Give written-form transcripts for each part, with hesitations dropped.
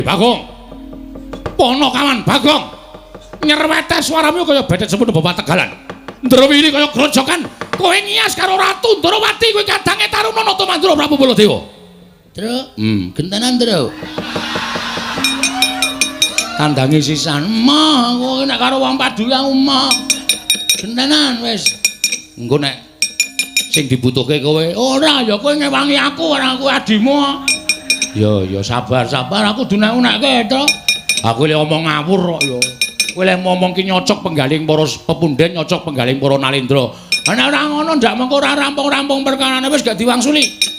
Bagong. Ponokawan Bagong. Nyerwete suaramu kaya bedet semono bapak Tegalan. Ndrewili kaya grojokan. Kowe ngias karo Ratu Ndorowati kowe kadange Taruna Nata Mandura Prabu Baladewa. Truk, gentenan truk. Kandange sisan. Mah, kowe nek karo wong paduli aku mah. Gentenan wis. Engko nek sing dibutuhke kowe, ora ya kowe ngewangi aku ora aku adimu. Ya ya sabar sabar aku dunek-unekke to. Aku lek omong ngawur kok ya. Kowe lek ngomong ki nyocok penggaling para pepunden, nyocok penggaling para nalendra. Nek ora ngono ndak mengko ora rampung-rampung perkarane wis gak diwangsuli.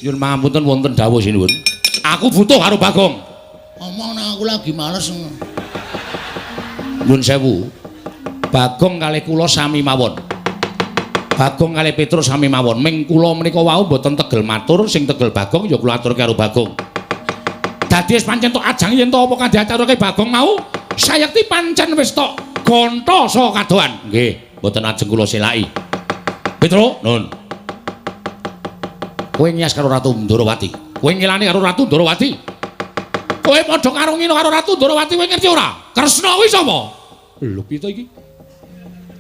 Nyuwun pangapunten wonten dawuh sinuwun. Aku butuh karo Bagong. Omong nek aku lagi males. Nyuwun sewu. Bagong kalih kula sami mawon. Bagong kalih Petruk sami mawon. Ming kula menika wau mboten tegel matur, sing tegel Bagong ya kula aturke karo Bagong. Dadi wis pancen tok ajang yen to apa kang diaturke Bagong mau, sayekti pancen wis tok gonta saka kadohan. Nggih, mboten ajeng kula selaki. Petruk, nun. Kowe ngias karo Ratu Ndorowati. Kowe ngilani karo Ratu Ndorowati. Kowe padha karo ngino karo Ratu Ndorowati kowe ngerti ora? Kresna kuwi sapa? Lho piye to iki?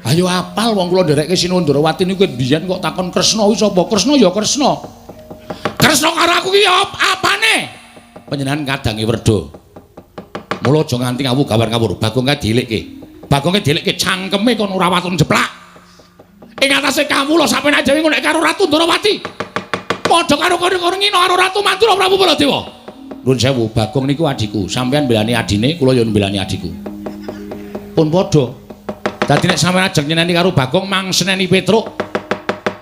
Ayo apal wong kula nderekke Sinuwun Ndorowati niku biyen kok takon Kresna kuwi sapa? Kresna ya Kresna. Kresna karo aku ki apane? Panjenengan kadange werda. Mula aja nganti ngawu gawar-ngawur. Bagong kae dielikke. Bagong kae dielikke cangkeme kon ora waton jeplak. Ing atase kawula sampeyan dhewe ngono karo Ratu Ndorowati. Padha karo karo ngino karo Ratu Mandura Prabu Baladewa. Nuwun sewu, Bagong niku adhiku. Sampeyan mbelani adine, kula ya mbelani adhiku. Pun padha. Dadi nek sampeyan ajeng nyeneni karo Bagong mang seneni Petruk.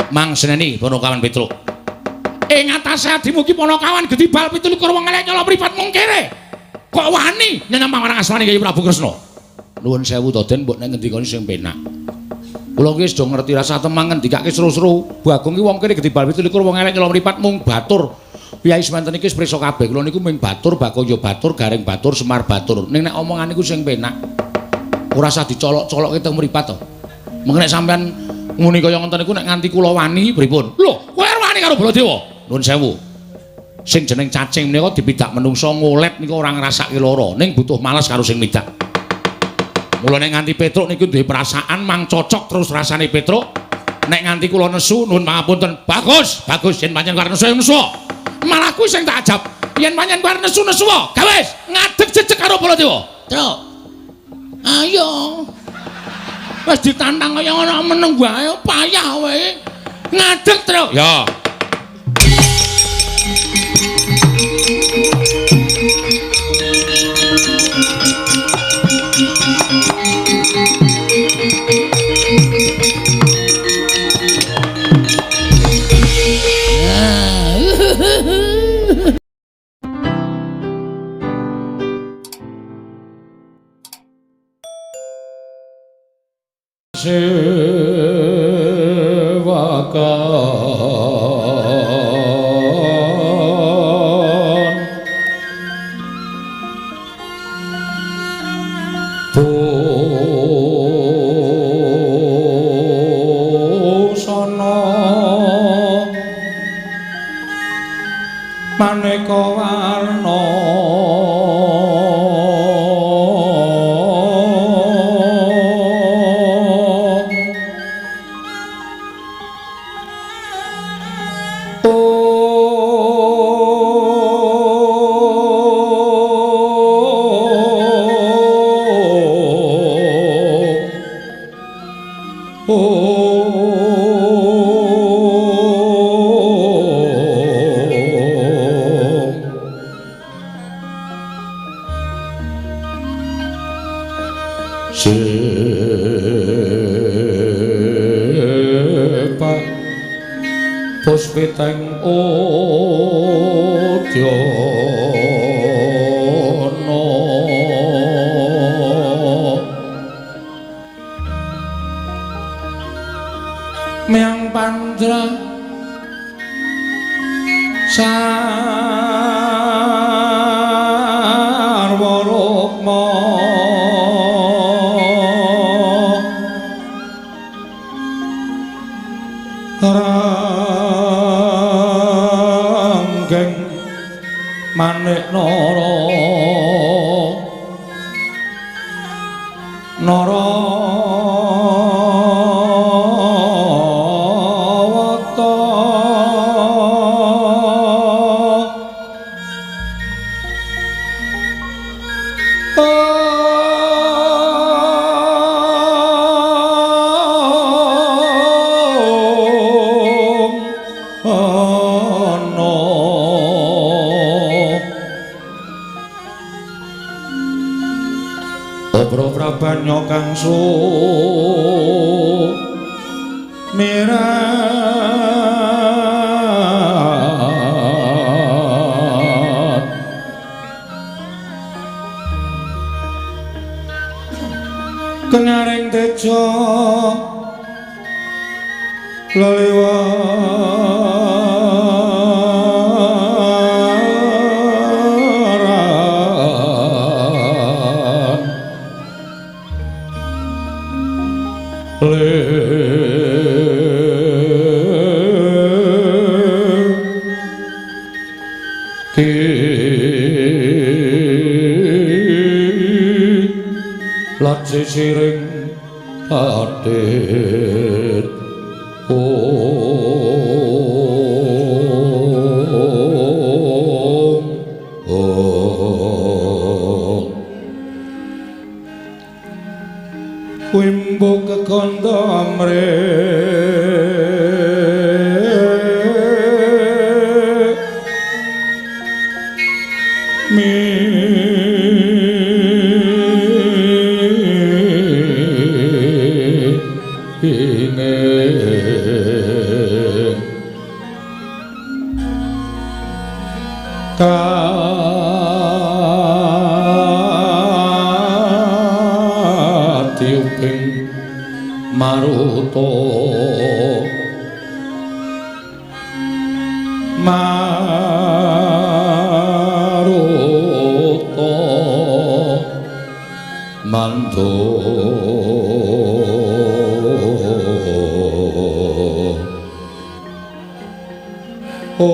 Mang seneni Ponokawan Petruk. Ing atase adimu ki Ponokawan gedibal 27 wong elek nyolong mripat mung kere. Kok wani nyenyang marang asmane Kyai Prabu Kresna. Nuwun sewu to Den, mbok nek ngendikane sing penak. Kula ki wis do ngerti rasa temang ngendikake seru-seru. Bagong ki wong kene gedibal 27 wong elek nyolong mripat mung batur. Piyai semanten iki wis prisa kabeh. Kula niku mung batur, Bagong ya batur, Gareng batur, Semar batur. Ning nek omongan niku sing penak. Ora usah dicolok-colokke teng mripat to. Mengko nek sampean nguni kaya ngoten niku nek nganti kula wani pripun? Lho, kowe wani karo Baladewa? Nuwun sewu. Sing jeneng cacing menika dipidak menungsa ngolet niku ora ngrasake lara, ning butuh males karo sing midak. Mula nek nganti Petruk niku duwe perasaan mang cocok terus rasane Petruk. Nek nganti kula nesu nuwun pangapunten. Bagus, bagus yen pancen arep nesu nesu. Malah kuwi sing tak ajab. Yen pancen arep nesu nesu, gawes ngadeg jejeg karo Baladewa. Truk. Ayo. Wis ditantang kaya ngono meneng wae payah kowe. Ngadeg, Truk. Ya. Sewakan busana maneka warna Sepak puspiteng udyana Miang pandra sarwa rukma ranggeng Narawata Obro prabanya kang sumirat kenaring teja lelewaran Lajisiring adit om om Wimbo kekondo amre Katiuping maruta maruta mandu om om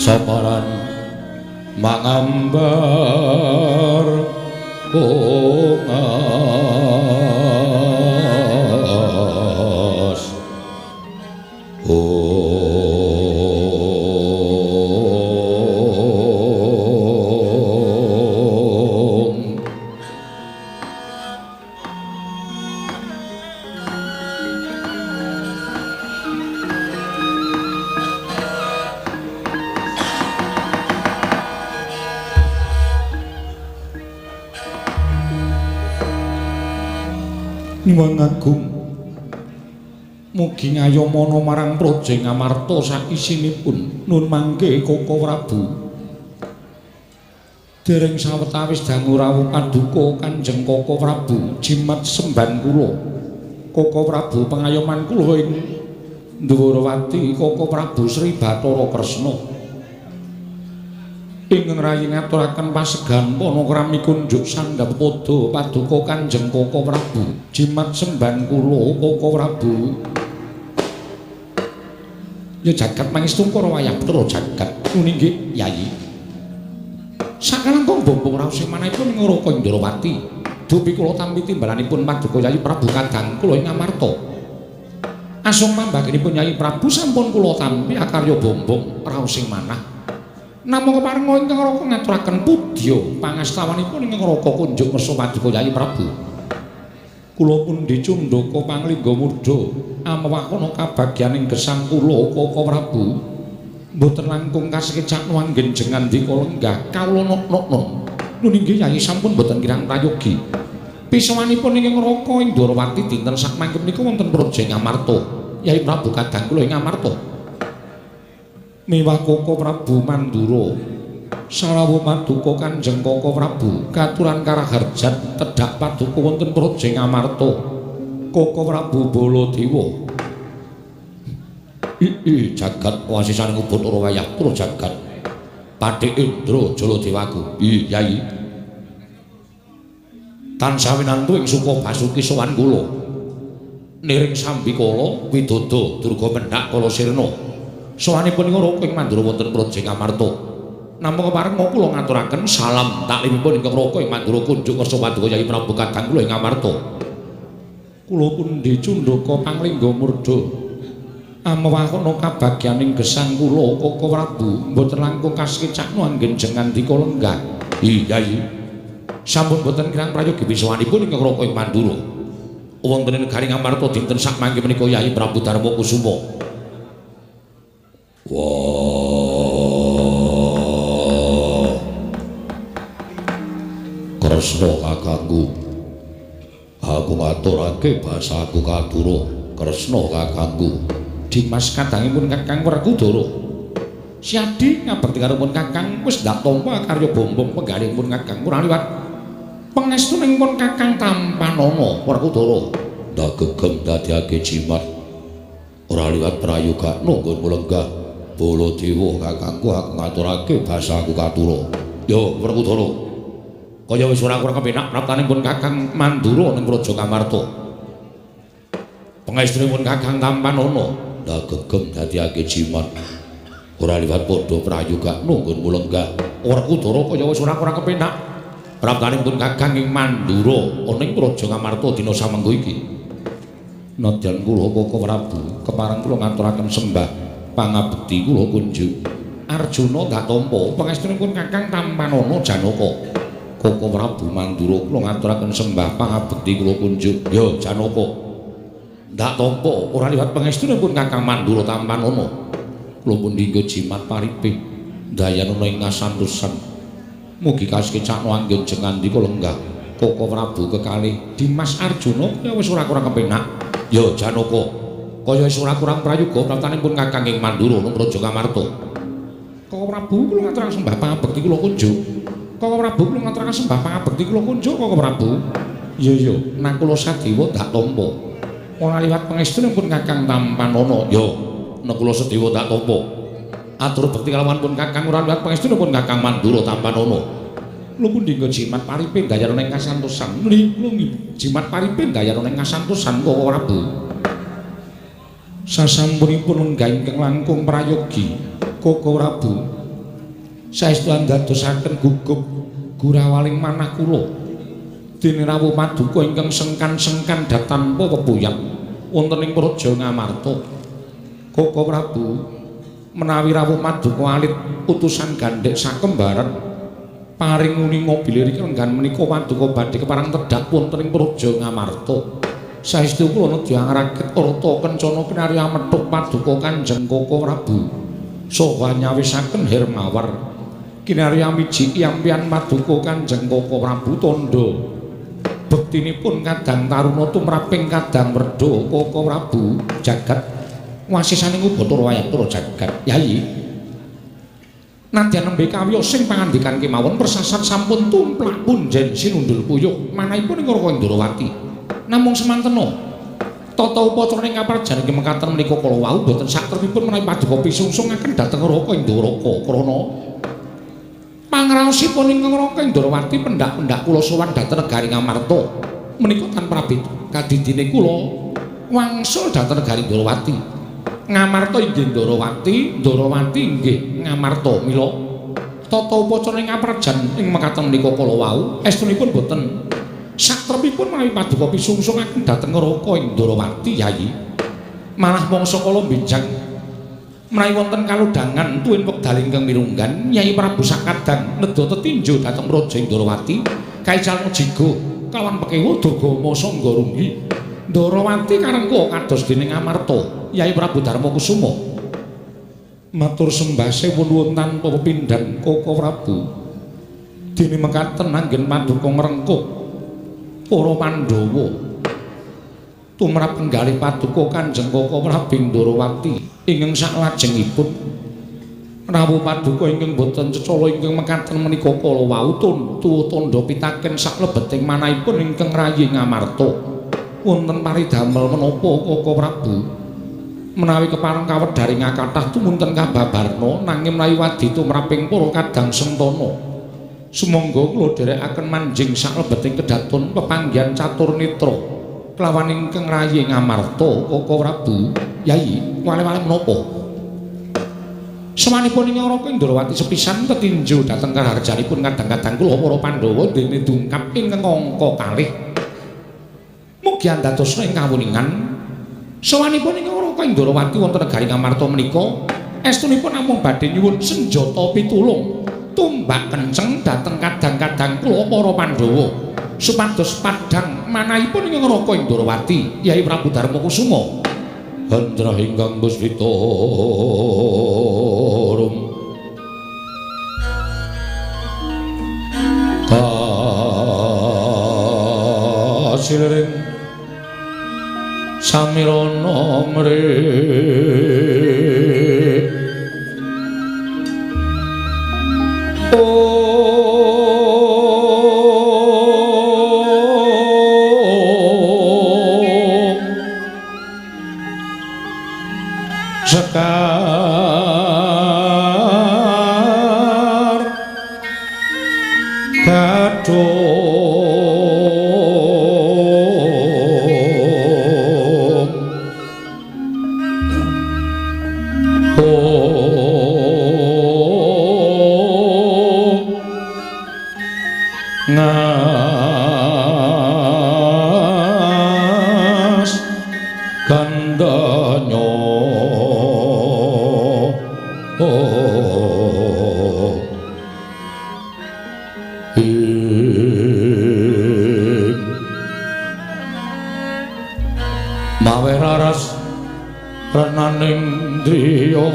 saparan mangambar ungas om Nyuwun agung mugi ngayomana marang Praja Ngamarta sakisinipun nun mangke Koko Prabu. Dereng sawetawis dangu rawuh paduka Kanjeng Koko Prabu jimat semban kula. Koko Prabu pangayoman kula ing Ndwarawati Koko Prabu Sri Bathara Kresna. Ingkang rayi ngaturaken pasegan panakrami kunjuk sandhap pada paduka Kanjeng Koko Prabu jimat semban kula Koko Prabu. Ya jagat pangestu para wayah putra jagat nuni nggih Yayi. Sakalangkung bombong raos sing manahipun ing Raka Indrawati dupi kula tampi timbalanipun paduka Yayi Prabu kadang kula ing Amarta. Asung pambaginipun Yayi Prabu sampun kula tampi akarya bombong raos sing manah. Namung keparenga ingkang Raka ngaturaken pudya pangastawanipun ingkang Raka kunjuk ngersa paduka Yayi Prabu. Kula pundi cundhaka panglingga mudha amewakana kabagyaning gesang kula Koko Prabu. Mboten langkung kasekecak anggen jengandika lenggah kawula nok-nok. Nun inggih Yayi sampun mboten kirang prayogi. Pisawanipun ingkang Raka ing Ndwarawati dinten sakmangke menika wonten Praja Ngamarta. Yayi Prabu kadang kula ing Ngamarta. Miwah Koko Prabu Mandura sarawuh paduka Kanjeng Koko Prabu katuran karaharjan tedhak paduka wonten Praja Ngamarta. Koko Prabu Baladewa ii jagat wasisaning Bathara wayah pura jagat Pathik Indra Jaladewaku. Ii Yayi Tansah winantu ing suka basuki sowan kula. Niring sambikala widodo durga mendhak kala sirna. Sowanipun ing Raka ing Mandura wonten Praja Ngamarta. Namung kepareng kula ngaturaken salam taklimipun ingkang Raka ing Mandura kunjuk kersa paduka Yayi Prabu kadang kula ing Ngamarta. Kula pundi cundhaka panglingga murda. Amewahana kabagyaning gesang kula Koko Prabu mboten langkung kasekecakno anggen jengandika lenggah. Iya Yayi. Sampun boten kirang prayogi wisowanipun ingkang Raka ing Mandura. Wonten ing negari Ngamarta dinten sakmangke menika Yayi Prabu Darma Kusuma. Wah. Kresna kakangku. Aku ngaturake basaku kadura. Kresna kakangku. Dimas kadangipun Kakang Werkudara. Siadi ngabekti karo pun Kakang wis ndak tampa karya bombong penggalihipun Kakang ora liwat pangestuning pun Kakang tampanana Werkudara. Ndak gegem dadiake jimat. Ora liwat prayogakno nggonmu lenggah. Baladewa kakangku aku ngaturake basaku katura. Yo Werkudara. Kaya wis ora kurang kepenak praptaning pun Kakang Mandura ning Praja Ngamarta. Pangestunipun Kakang tampanana. Ndak gegem dadiake jimat. Ora liwat padha prayogakno nggonmu lenggah. Werkudara kaya wis ora kurang kepenak praptaning pun Kakang ing Mandura ana ing Praja Ngamarta dina samengko iki. Nadyan kula Koko Prabu kepareng kula ngaturaken sembah pangabekti kula kunjuk. Arjuna ndak tampa pangestunipun Kakang tampanana Janaka. Koko Prabu Mandura kula ngaturaken sembah pangabekti kula kunjuk. Ya Janaka. Ndak tampa ora liwat pangestunipun Kakang Mandura tampanana. Kula pun dinggo jimat paripih dayanana ing kasantosan. Mugi kasekecakno anggen jengandika lenggah Koko Prabu kekalih Dimas Arjuna kaya wis ora kurang kepenak. Ya Janaka, kaya wis ora kurang prayoga praptanipun Kakang ing Mandura nang Praja Ngamarta. Koko Prabu kula ngaturaken sembah pangabekti kula kunjuk. Koko Prabu kula ngaturaken sembah pangabekti kula kunjuk Koko Prabu. Iya iya, Nakula Sadewa ndak tampa. Ora liwat pangestunipun Kakang tampanana. Ya, Nakula Sadewa ndak tampa. Atur bekti kalawan pun Kakang ora liwat pangestunipun Kakang Mandura tampanana. Kula pundi nggo jimat paripin dayana ing kasantosan. Nggih, kula jimat paripin dayana ing kasantosan Koko Prabu. Sasampunipun lenggah ingkang langkung prayogi Koko Prabu. Saestu andadosaken gugup gurawaling manah kula. Dene rawuh paduka ingkang sengkan-sengkan datanpa pepuyat wonten ing Praja Ngamarta. Koko Prabu menawi rawuh paduka alit utusan gandhek sakembaran paring uninga bilih riki lenggan menika paduka badhe kepareng tedhak wonten ing Praja Ngamarta. Saestu kula nedya ngragit arta kencana kinarya methuk paduka Kanjeng Koko Prabu. Saha nyawisaken Hermawar kinarya miji ampian paduka Kanjeng Koko Prabu tandha bektinipun kadang taruna tumraping kadang werda Koko Prabu jagat wasisaning Ubathara Wayang jagat. Yayi nadyan nembe kawiyos sing pangandikan kemawon persasat sampun tumplak punjen sinundul puyuh manahipun ing Raka Indrawati. Namung semantena tata upacara ing kaprajan inggih mekaten menika kala wau boten sakrepipun menawi paduka pisungsungaken dhateng Raka Indraka krana pangraosipun ingkang Raka Indrawati pendak-pendak kula sowan dhateng negari Ngamarta menika tanpa prabeda kadidine kula wangsul dhateng negari Indrawati. Ngamarta inggih Ndrawati, Ndrawati inggih Ngamarta. Mila tata upacara ing kaprajan ing mekaten menika kala wau estunipun boten satrepipun menawi paduka pisungsungaken dhateng Raka Indrawati. Yayi malah mangsa kala benjang menawi wonten kalodhangan tuwin wekdal ingkang mirunggan Nyai Prabu sakadang nedha tetinju dhateng Praja Indrawati kaicalna jiga kawan pekewa Durgama Sangga Runggi. Ndrawati karengku kados dening Ngamarta Yai Prabu Darma Kusuma. Matur sembah sewu nuwun tanpa pepindhan Koko Prabu. Dene mekaten anggen paduka ngrengkuh para Pandhawa tumrap penggalih paduka Kanjeng Koko Prabu Ndrawati ingkang saklajengipun rawuh paduka ingkang boten cecala ingkang mekaten menika kala wau tuwa tandha pitaken saklebeting manahipun ingkang rayi Ngamarta. Wonten paridamel menapa Koko Prabu? Menawi kepareng kawedharing kathah tumunten kababarna nanging menawi wadi tumraping para kadang sentana Sumangga kula dherekaken manjing saklebeting kedaton pepanggihan catur netra kelawan ingkang rayi Ngamarta Koko Prabu. Yayi, wale-wale menapa? Samanipun ing Raka Indrawati sepisan tetinju dhateng karaharjanipun kadang-kadang kula para Pandhawa dene dungkap ing angka kalih. Mugi andadosna ing kawuningan. Sawanipun ing Raka Indrawati wonten negari Ngamarta menika estunipun namung badhe nyuwun senjata pitulung tumbak kenceng dhateng kadang-kadang kula para Pandhawa supados padhang manahipun ing Raka Indrawati Yai Prabu Darma Kusuma. Hendra ingkang puspita rum kasiring samirana mrih sekar gadhung ngas gandanya mawe raras renaning driya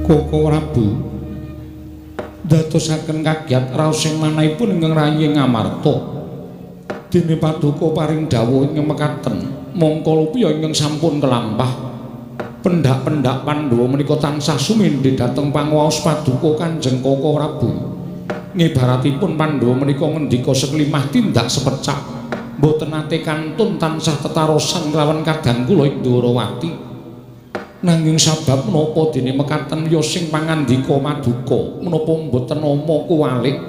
Koko Prabu ndadosaken kagiat raos sing manahipun ingkang rayi Ngamarta. Dene paduka paring dawuh ingkang mekaten mongko lupiya ingkang sampun kelampah. Pendak-pendak Pandhawa menika tansah sumindhe dhateng panguwaos paduka Kanjeng Koko Prabu. Ngibaratipun Pandhawa menika ngendika seklimah tindak sepecak, mboten nate kantun tansah tetarosan kelawan kadang kula Indrawati. Nanging sabab menapa dene mekaten ya sing pangandika maduka menapa mboten nama kuwalik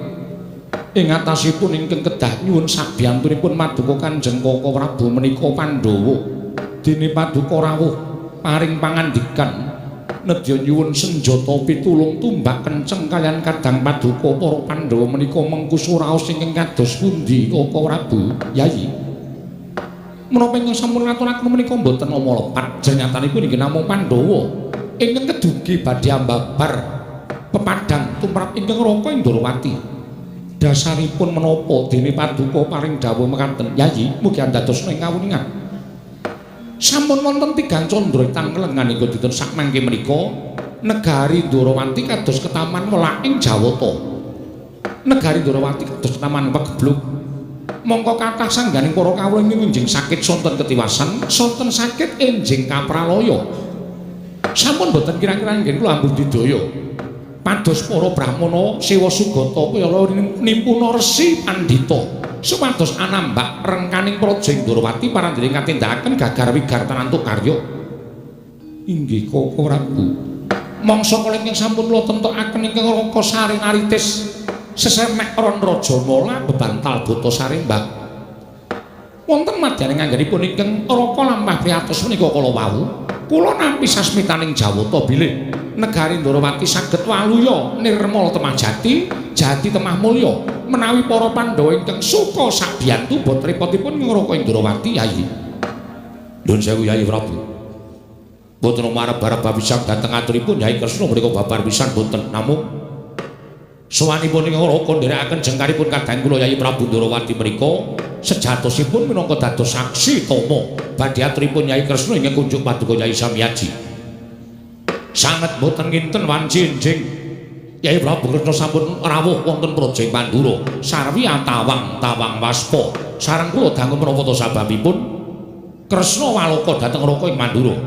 ing atasipun ingkang kedah nyuwun sabiyantunipun maduka Kanjeng Koko Prabu menika Pandhawa. Dene paduka rawuh paring pangandikan nedya nyuwun senjata pitulung tumbak kenceng kaliyan kadang paduka para Pandhawa menika mengkusu raos ingkang kados pundi Koko Prabu. Yayi, menapa ingkang sampun ngaturaken menika mboten nama lepat, jenyatanipun inggih namung Pandhawa ingkang kedugi badhe ambabar pepadhang tumrap ingkang Raka Indrawati. Dasaripun menapa dene paduka paring dawuh mekaten? Yayi, mugi andadosna ing kawuningan. Sampun wonten tigang candra tanglengan ing dinten sakmangke menika negari Ndrawati kados ketaman welaking Jawata. Negari Ndrawati kados ketaman pegebluk. Mongko kathah sangganing para kawula ing enjing sakit sonten ketiwasan, sonten sakit enjing kapralaya. Sampun boten kira-kira nggih kula ambudidaya. Pados para brahmana sewa sugata kaya nimpuna resi pandhita supados anambak rengkaning praja Indrawati parandene katindakaken gagar wigar tanantuk karya. Inggih Koko Prabu. Mangsa kala ingkang sampun kula temtokaken ingkang Raka Sarinaritis sesemek ron raja mala bebantal buta sarimbak. Wonten madyaning anggenipun ingkang Raka lampah priyatos menika kala wau, kula nampi sasmitaning Jawata bilih negari Ndrawati saged waluya nirmala temah jati, jati temah mulya. Menawi para Pandhawa ingkang suka sabiyantu bot repotipun ing Raka Indrawati. Yayi, nuwun sewu Yayi Prabu. Boten marep-arep pisan dhateng aturipun Yayi Kresna menika babar pisan boten namung sowanipun ing Raka nderekaken jengkaripun kadang kula Yayi Prabu Ndrawati menika Sejatosipun minangka dados saksi tama badhe aturipun Yai Kresna ingkang kunjuk paduka Yai Samyaji. Sanget boten nginten wanci enjing Yai Prabu Kresna sampun rawuh wonten Praja Mandura sarwi atawang-tawang waspa. Sareng kula dangu menapa ta sababipun Kresna waloka dhateng Raka ing Mandura.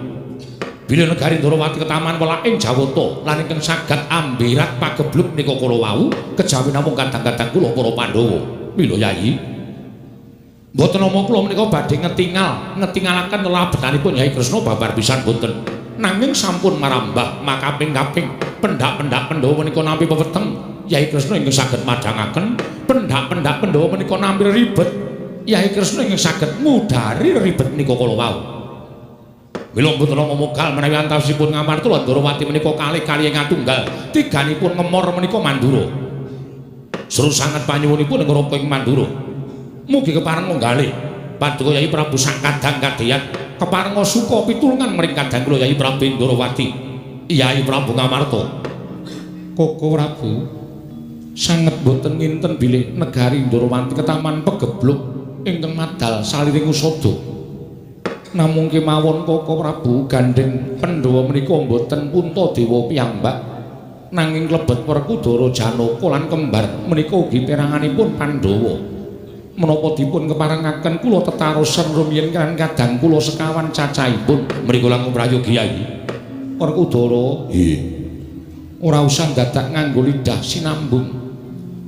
Bilih negari Ndrawati ketaman welaking Jawata lan ingkang saged ambirat pageblug nika kala wau kejawi namung kadang-kadang kula para Pandhawa. Mila Yai, mboten nampa kula menika badhe ngetingalaken lelabetanipun Yai Kresna babar pisan boten. Nanging sampun marambah makaping-kaping pendhak-pendhak Pandhawa menika nampi pepeteng Yai Kresna ingkang saged madhangaken, pendhak-pendhak Pandhawa menika nampi ribet Yai Kresna ingkang saged ngudari ribet menika kala wau. Mila mboten nampa mogal menawi antawisipun Ngamarta lan Ndrawati menika kalih kalih ngatunggal tiganipun ngemor menika Mandura. Seru sanget panyuwunipun ing Raka ing Mandura. Mugi kepareng menggalih paduka Yai Prabu sakadang kadeyan keparenga suka pitulungan maring kadang kula Yai Prabu Ndrawati. Yai Prabu Ngamarta. Koko Prabu, sanget boten nginten bilih negari Ndrawati ketaman pegeblug ingkang madal saliring usada. Namung kemawon Koko Prabu gandheng Pandhawa menika mboten Puntadewa piyambak nanging klebet Werkudara Janaka lan kembar menika ugi peranganipun Pandhawa. Menapa dipun keparengaken kula tetarosan rumiyin kan kadang kula sekawan cacahipun mriku langkung prayogi Yai. Werkudara, nggih. Ora usah dadak nganggo lidah sinambung.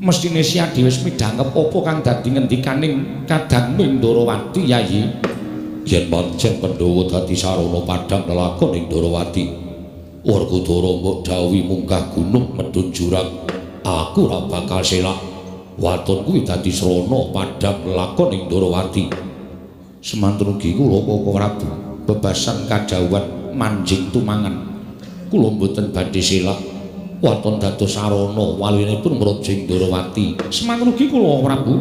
Mestine Siadi wis midhangep apa kang dadi ngendikaning kadang Ndrawati Yai. Yen pancen Pandhawa dadi sarana padhang lelakon ing Ndrawati, Werkudara mbok dawuhi munggah gunung medhun jurang, aku ora bakal selak. Waton kuwi dadi srana padhang lelakon ing Ndrawati. Semanten ugi kula Koko Prabu bebasan kadhawuhan manjing tumangan. Kula mboten badhe selak. Waton dados sarana waluyanipun mraja ing Ndrawati. Semanten ugi kula Prabu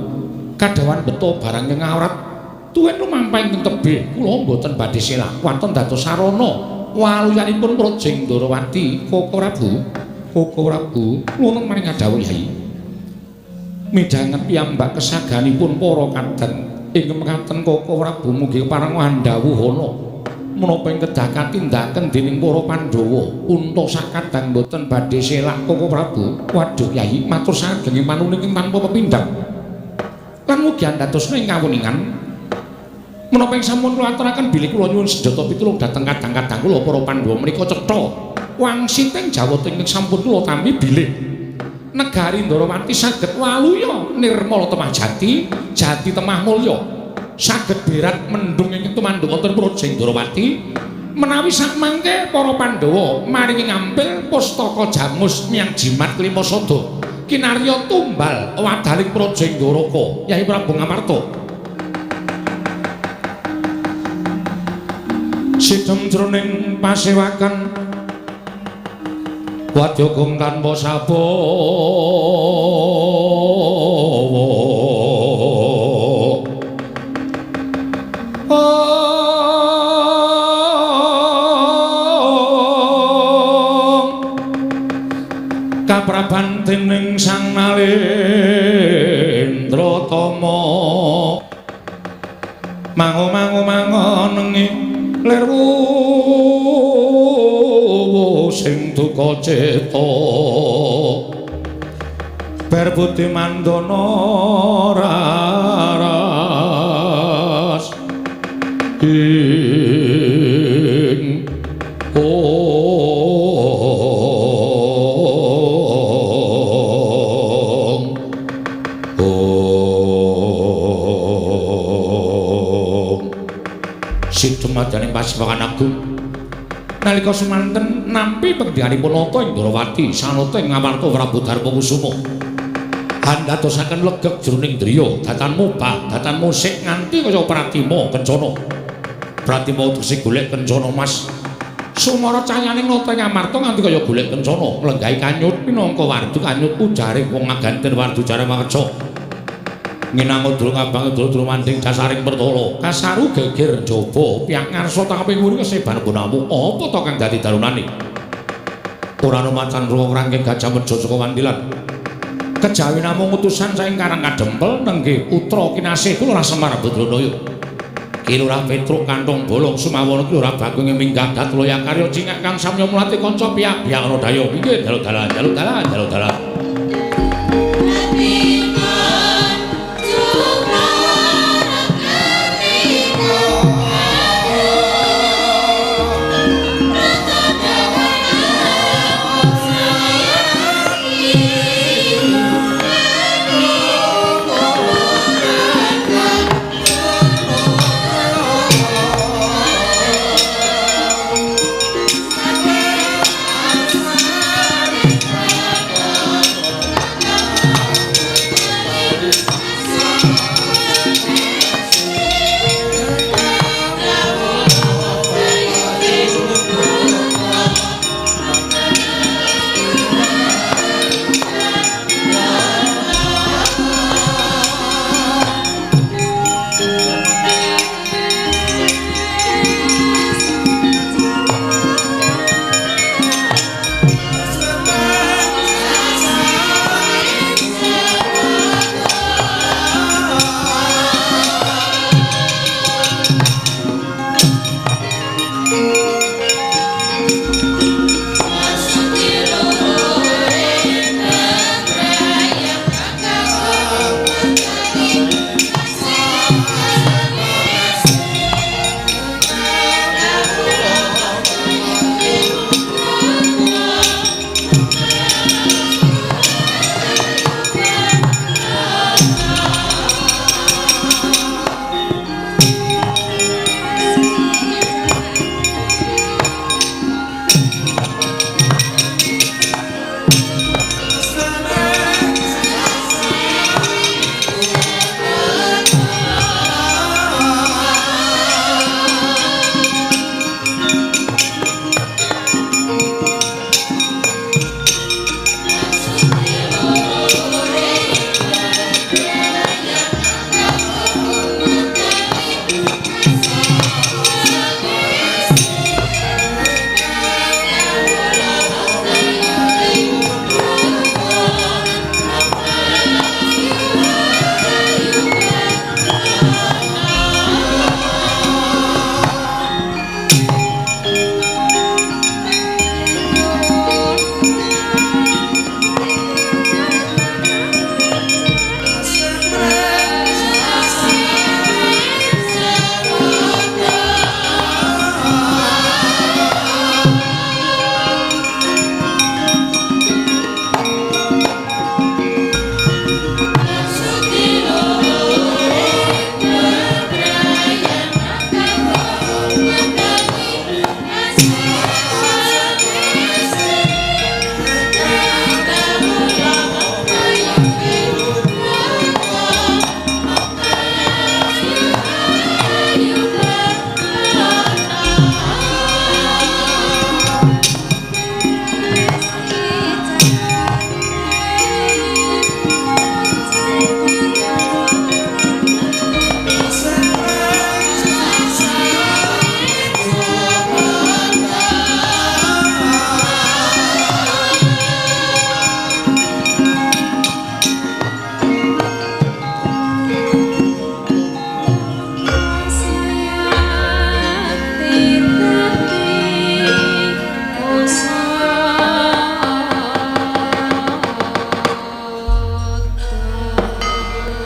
kadhawuhan beto barang ing awrat tuwin lumampah ing tebih. Kula mboten badhe selak. Waton dados sarana waluyanipun mraja ing Ndrawati. Koko Prabu, Koko Prabu, nuwun maring kadhawuh Yai. Midhanget piyambak kesaganipun para kadang ing mekaten Koko Prabu mugi kepareng andhawuhana menapa ing kedah katindaken dening para Pandhawa unta sakadang mboten badhe selak Koko Prabu. Waduh Yai, matur sageng panuning tanpa pepindhan lan mugi andhatosna ing kawuningan menapa ing sampun kula aturaken bilih kula nyuwun senjata pitulung dhateng kadang-kadang kula para Pandhawa menika cetha wangsiting Jawata ingkang sampun kula tampi bilih negari Ndrawati saged waluya nirmala temah jati, jati temah mulya, saged berat mendung ingkang tumanduk wonten Praja Ndrawati. Menawi sakmangke para Pandhawa maringi ngampil pustaka jamus miyang jimat kelima sada kinarya tumbal wadaling Praja Ndoraka Yai Prabu Ngamarta. Sidem jroning pasewakan wadya gong tanpa sabawa. Kapraban dening Sang Nalendra Tama mangu-mangu mangonengi lir sing duka cita ber budi mandana raras ing ong ong Sidumadyaning Pasepokan Agung nalika semanten nampi pengendhanipun nata ing Ndrawati sanata ing Ngamarta Prabu Darmakusuma andadosaken legeg jroning driya datan mubah datan musik nganti kaya pratima kencana pratima tegese golek kencana mas sumara cahyaning nata ing Ngamarta nganti kaya golek kencana nglenggahi kanyut minangka wardu kanyut ujaring wong ngaganten wardu jare makerca nginang durung abang durung manding dasaring pertala kasaru geger jaba piyang ngarsa tangkeping wuri kesebar bonamu apa to kang dadi darunane ora ana macan ruwung rangking gajah meja saka wandilan Kejawi namung utusan saking Karang Kadempel nenggih putra kinasih kula Semar Badranaya. Ki Lurah Petruk kanthong bolong sumawana Ki Lurah Bagong minggah dat loya karya cingak kang samya mlati kanca piyak-piyak ana daya. Inggih dalu dalan dalu dalan dalu dalan.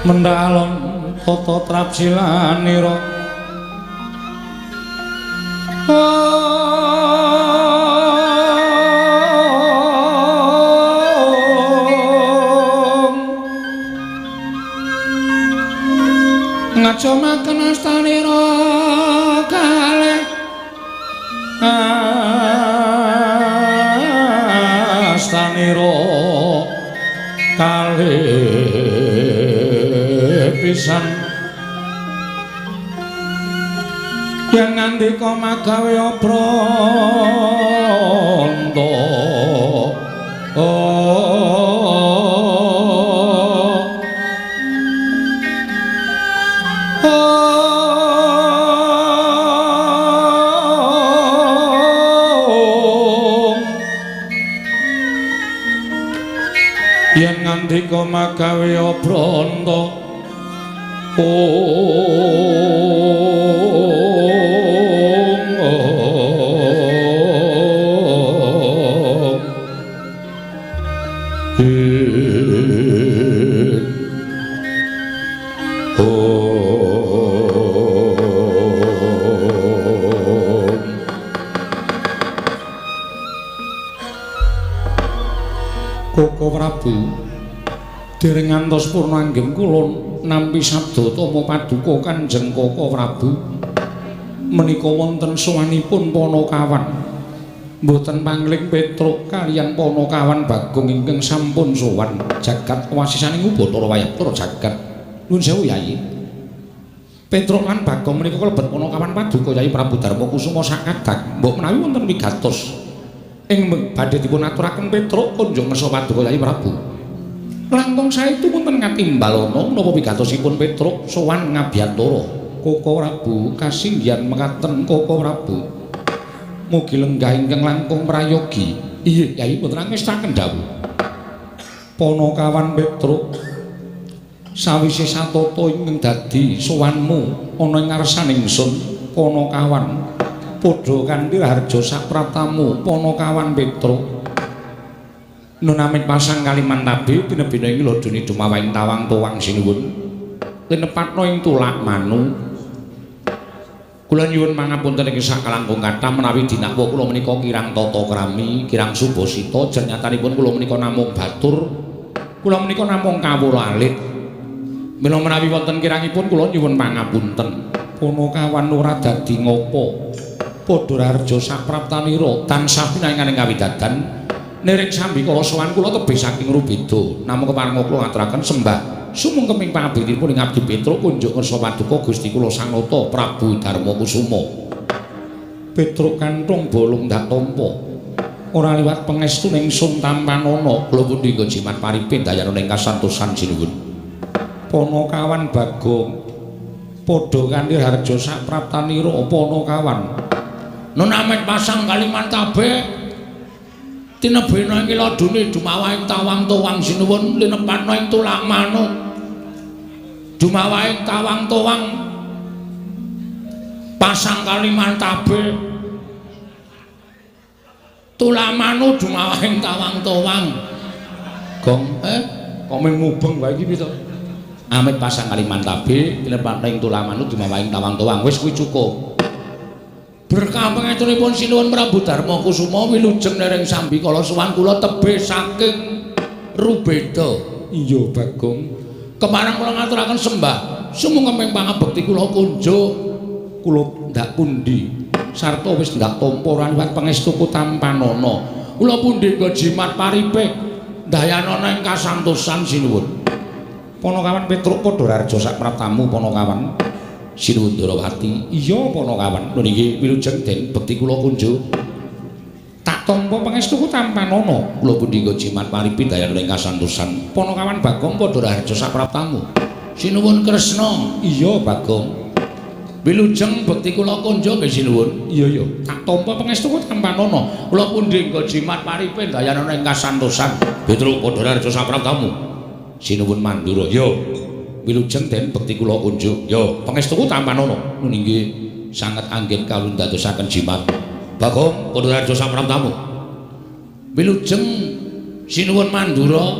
Mendalon tata trapsilanira ngajomaken astanira kalih astanira kalih pisan yen ngandika magawe obranta Yen ngandika magawe obranta Koko Prabu dereng ngantos purna anggen kula nampi sabda tama paduka Kanjeng Koko Prabu menika wonten sowanipun Panakawan mboten pangling Petruk kaliyan Panakawan Bagong ingkang sampun sowan jagat wasisaning Ubathara Wayabtara jagat. Nuwun sewu Yayi. Petruk lan Bagong menika kalebet Panakawan paduka Yayi Prabu Darma Kusuma sakadak mbok menawi wonten wigatos ing badhe dipun aturaken Petruk kunjung ngersa paduka Yayi Prabu. Langkung saestu wonten katimbalana menapa wigatosipun Petruk sowan ngabiyantara. Koko Prabu kasinggihan mekaten Koko Prabu. Mugi lenggah ingkang langkung prayogi. Iya Yayi putra ngestaken dawuh. Panakawan Petruk sawise satata ingkang dadi sowanmu ana ing ngarsaning ingsun Panakawan padha kanthi raharja sapraptamu Panakawan Petruk. Nun amit pasang kalimantabe tinebina ing lodone dumawahing tawang tuwang sinuwun linepatna ing tulak manu. Kula nyuwun pangapunten ing sakalangkung kathah menawi dinakwa kula menika kirang tata krami, kirang subasita, jenyatanipun kula menika namung batur, kula menika namung kawula alit. Mila menawi wonten kirangipun kula nyuwun pangapunten. Panakawan ora dadi ngapa padha raharja sapraptanira tansah pinanganing kawidadan niring sambikala sowan kula tebih saking rubeda. Namung keparenga kula ngaturaken sembah sumungkeming pangabektinipun ing abdi Petruk kunjuk ngersa paduka Gusti kula Sang Nata Prabu Darma Kusuma. Petruk kanthong bolong ndak tampa ora liwat pangestu ning sun tampanana. Kula pundi nggo jimat paripe dayana ing kasantosan sinuwun. Panakawan Bagong padha kanthi harja sapraptanira Panakawan. Nun amit pasang kalimantabe tinebena ing ladune dumawahing tawang tuwang sinuwun linepatna ing tulak manuk. Dumawahing tawang tuwang pasang kalimantabe tulak manu dumawahing tawang tuwang. Gong kok mung mubeng wae iki piye to? Amit pasang kalimantabe tinepatna ing tulak manu dumawahing tawang tuwang. Wis kuwi cukup. Berkah pangestunipun Sinuwun Prabu Darma Kusuma wilujeng nereng sambikala sowan kula tebih saking rubeda. Iya Bagong. Kemarang kula ngaturaken sembah sumungkeming pangabekti kula kunjuk kula ndak pundi sarta wis ndak tampa ora liwat pangestuku tampanana. Kula pundi nggo jimat paripe dayanana ing kasantosan sinuwun. Panakawan Petruk padha raharja sapraptamu Panakawan. Sinuwun Ndrawati. Iya Panakawan. Lho niki wilujeng den bekti kula kunjuk. Tak tampa pangestuku tampanana. Kula pundi nggo jimat paripi dayana ing kasantosan. Panakawan Bagong padha raharja sapraptamu. Sinuwun Kresna. Iya Bagong. Wilujeng bekti kula kunjuk nggih sinuwun. Iya iya. Tak tampa pangestuku tampanana. Kula pundi nggo jimat paripi dayana ing kasantosan. Petruk padha raharja sapraptamu. Sinuwun Mandura. Yo. Wilujeng den bekti kula kunjuk. Yo, pangestuku tampanana. Nun inggih sanget anggen kawula ndadosaken jimat. Bagong padha raharja sapraptamu. Wilujeng Sinuwun Mandura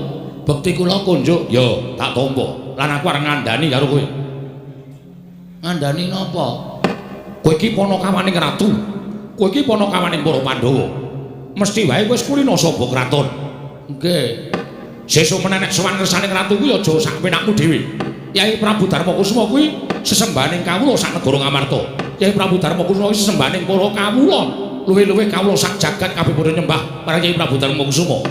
bekti kula kunjuk. Yo, tak tampa. Lan aku arep ngandani karo kowe. Ngandani napa? Kowe iki panakawaning ratu. Kowe iki panakawaning para Pandhawa. Mesti wae kowe wis kulina saba kraton. Nggih. Sesuk menenek sowan ngersane ratu kuwi aja sak penakmu dhewe. Yai Prabu Darma Kusuma kuwi sesembahaning kawula sak negara Ngamarta. Yai Prabu Darma Kusuma kuwi sesembahaning para kawula. Luwih-luwih kawula sak jagat kabeh padha nyembah marang Yai Prabu Darma Kusuma.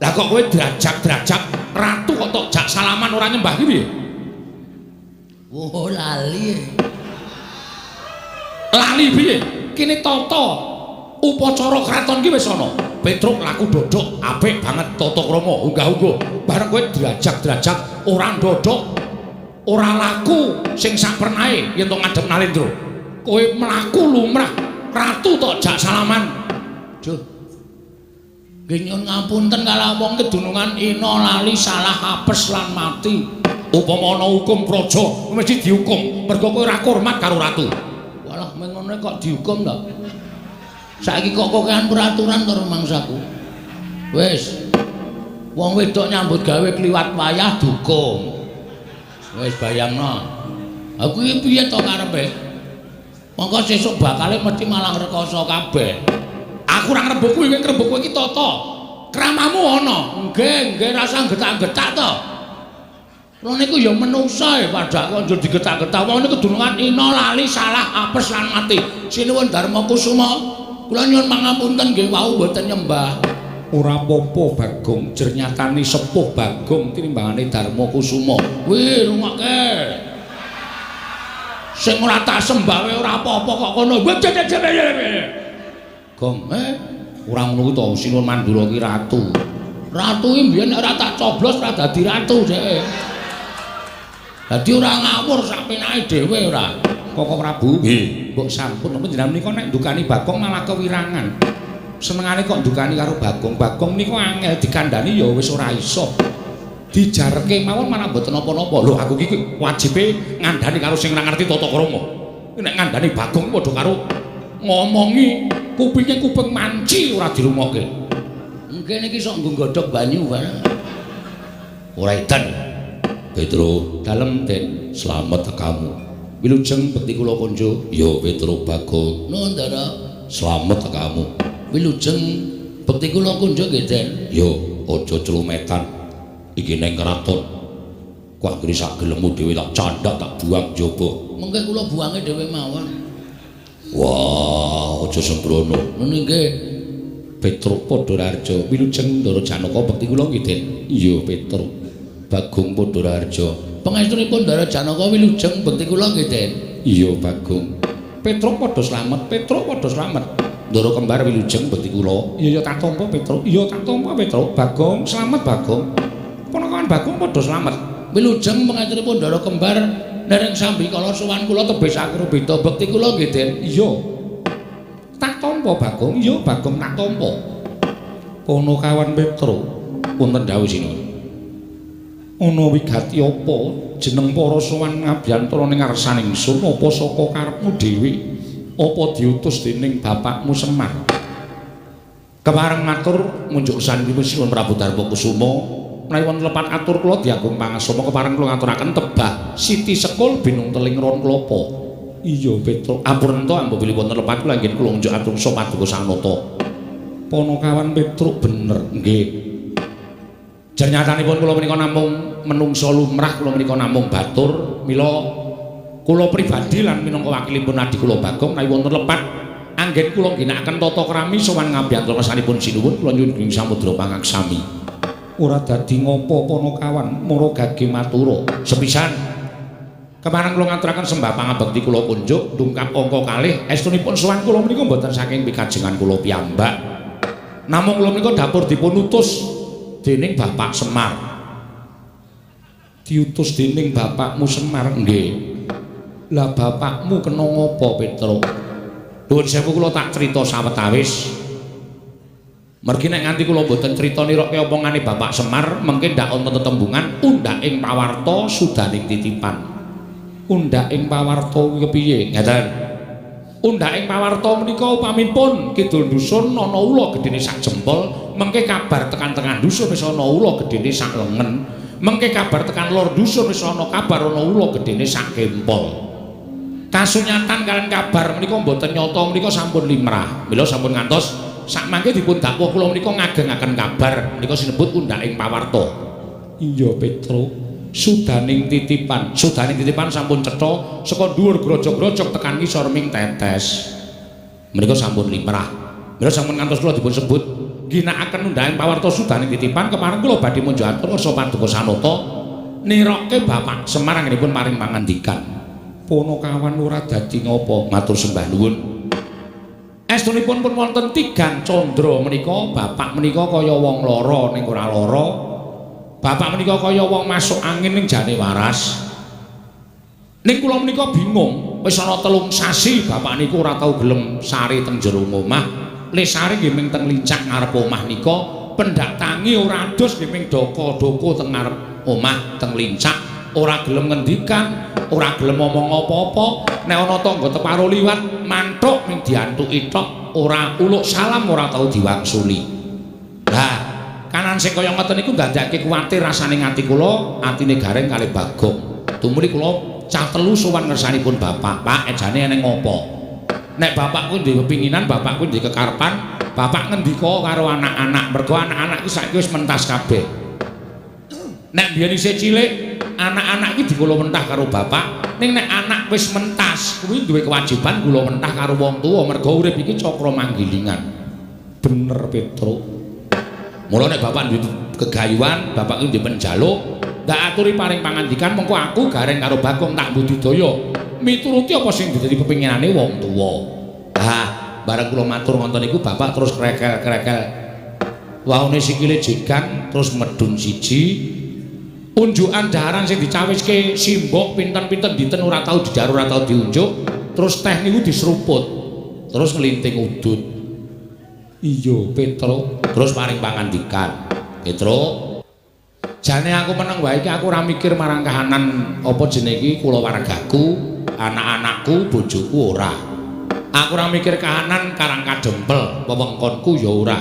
Lah kok kowe drajak-drajak ratu kok tok jak salaman ora nyembah ki piye? Oh lali. Lali piye? Kene tata upacara kraton ki wis ana. Petruk laku dodok apik banget tata krama unggah-ungguh. Bareng kowe drajak-drajak ora ndodok, ora laku sing sapernae yen to ngadhep Nalendra. Kowe mlaku lumrah ratu tok jak salaman. Duh. Nggih nyuwun ngapunten kala wong kedunungan ina lali salah apes lan mati. Upama ana hukum praja mesti dihukum mergo kowe ora hormat karo ratu. Walah mengono kok dihukum to. Saiki kok kokean peraturan to rumangsaku. Wis. Wong wedok nyambut gawe kliwat wayah dihukum. Wis bayangno. Aku iki piye to karepe? Mongko sesuk bakale mesti malang rekoso kabeh. Aku ora ngrembug kuwi, kowe ngrembug kowe iki tata kramamu ana. Nggih, nggih rasa getak-getak to. Lha niku ya menungsa e padha kok njur digetak-getak. Wong niku kedunungan ina lali salah apes lan mati. Sinuwun Darma Kusuma, kula nyuwun pangapunten nggih wau mboten nyembah. Ora apa-apa Bagong, jer nyatane sepuh Bagong tinimbangane Darma Kusuma. Wih, rungokke. Sing ora tak sembah wae ora apa-apa kok kono. Gong, ora ngono kuwi to, Sinuwun Mandura ki ratu. Ratu iki mbiyen nek ora tak coblos ora dadi ratu dheke. Dadi ora ngawur sak penake dhewe ora. Koko Prabu, nggih, mbok sampun panjenengan menika nek ndukani Bagong malah kewirangan. Senengane kok ndukani karo Bagong. Bagong niku angel dikandhani ya wis ora iso. Dijarke mawon malah mboten napa-napa. Lho aku iki wajibe ngandhani karo sing ora ngerti tata krama. Nek ngandhani Bagong padha karo ngomongi kupinge kuping manci ora dirungokke. Nggih niki sok nggo godhog banyu bareng. Ora edan. Petro, dalem Den, slamet tekamu. Wilujeng bekti kula konjo. Ya Petro Bagong. Nuwun Ndara. Slamet tekamu. Wilujeng bekti kula konjo nggih Den. Ya aja clumetan. Iki ning kraton. Kuwi anggere sak gelemmu dhewe tak candhak tak buang njaba. Mengke kula buange dhewe mawon. Wah, aja sembrono. Ngono nggih. Petro Padha Raharja, wilujeng Ndara Janaka bekti kula nggih Den. Iya Petro. Bagong Padha Raharja. Pangestunipun Ndara Janaka wilujeng bekti kula nggih Den. Iya Bagong. Petro padha slamet, Petro padha slamet. Ndara kembar wilujeng bekti kula. Iya ya tak tampa Petro. Iya tak tampa Petro. Bagong slamet Bagong. Ponakan Bagong padha slamet. Wilujeng pangestunipun Ndara kembar dereng sambikala sowan kula tebih sakro beda bekti kula nggih Den. Iya. Tak tampa Bagong. Iya Bagong tak tampa. Ponokawan Petro wonten dawuh sinuwun. Ana wigati apa jeneng para sowan ngabiyantara ning ngarsaning ingsun apa saka karepmu dhewe apa diutus dening bapakmu Semar? Kepareng matur ngunjuk sanipun Sinuwun Prabu Darma Kusuma menawi wonten lepat atur kula diagung pangasoma kepareng kula ngaturaken tebah siti sekul binung teling ron klapa. Iya Petro, ampun ento ambo bilih wonten lepat kula inggih kula ngunjuk atur sapa paduka sanata. Ponokawan Petruk bener nggih. Jernyatanipun kula menika namung menungsa lumrah, kula menika namung batur, mila kula pribadi lan minangka wakilipun adi kula Bagong menawi wonten lepat anggen kula ngginakaken tata krami sowan ngabiyantara ngersanipun sinuwun kula nyuwun ing samudra pangaksami. Ora dadi ngopo ponokawan mara gage matura. Sepisan kemarang kula ngaturaken sembah pangabekti kula kunjuk dungkap angka kalih estunipun sowan kula menika mboten saking pikajengan kula piyambak. Namung kula menika dapur dipun utus dening Bapak Semar. Diutus dening bapakmu Semar nggih. Lah bapakmu kena ngopo Petro? Nuwun sewu kula tak crita sawetawis. Mergi nek nganti kula mboten crita nirokke omongane Bapak Semar, mengke ndak wonten tetembungan undhak ing pawarta sudaning titipan. Undhak ing pawarta kuwi kepiye? Ngaten. Undhak ing pawarta menika upaminipun kidul dusun ana ula gedene sak jempol, mengke kabar tekan tengah dusun wis ana ula gedene sak lengen, mengke kabar tekan lor dusun wis ana kabar ana ula gedene sak kempol. Kasunyatan kalian kabar menika mboten nyata menika sampun limrah. Mila sampun ngantos sakmangke dipun dakwa kula menika ngagengaken kabar menika sinebut undhak ing pawarta. Iya Petro, sudaning titipan, sudaning titipan sampun cetha saka dhuwur grojog-grojog tekan ngisor ming tetes. Menika sampun limrah. Mila sampun ngantos kula dipun sebut ginakaken undhak ing pawarta sudaning titipan kepareng kula badhe munjuk atur ngarsa paduka sanata nirokke Bapak Semar anggenipun paring pangandikan. Ponokawan ora dadi ngopo matur sembah nuwun. Estunipun pun wonten tigang candra menika bapak menika kaya wong lara ning ora lara. Bapak menika kaya wong masuk angin ning jane waras. Ning kula menika bingung, wis ana 3 sasi bapak niku ora tau gelem sare teng jero omah. Le sare nggih ming teng lincak ngarep omah nika. Pendak tangi ora adus nggih ming doko-doko teng ngarep omah teng lincak, ora gelem ngendikan, ora gelem ngomong apa-apa. Nek ana tangga teparo liwat manthuk ming diantuki tok, ora uluk salam, ora tau diwangsuli. Lah, kanan sing kaya ngoten niku ndadekake kuwatir rasane ati kula, atine Gareng kalih Bagong. Tumuli kula cah telu sowan ngersanipun bapak. Pak, ejane eneng apa? Nek bapakku duwe kepinginan, bapakku duwe kekarepan, bapak ngendika karo anak-anak, mergo anak-anak iki saiki wis mentas kabeh. Nek biyen isih cilik, anak-anak iki dikula mentah karo bapak, ning nek anak wis mentas, kuwi duwe kewajiban kula mentah karo wong tuwa, mergo urip iki cakra manggilingan. Bener, Petruk. Mula nek bapak duwe gegayuhan, bapak kuwi duwe penjaluk, ndak aturi paring pangandikan, mengko aku Gareng karo Bagong tak budidaya mituruti apa sing dadi pepinginane wong tuwa. Ah, bareng kula matur ngoten niku bapak terus krekel-krekel. Waune sikile jegang terus medun siji. Unjukan daharan sing dicawiske simbok pinten-pinten dinten ora tau didhahar, ora tau diunjuk, terus teh niku diseruput. Terus nglinting udut. Iya, Petruk. Terus paring pangandikan. Petruk, jane aku meneng wae iki aku ora mikir marang kahanan apa jenenge iki kulawargaku, anak-anakku, bojoku ora. Aku ora mikir kahanan Karang Kadempel, wewengkonku ya ora.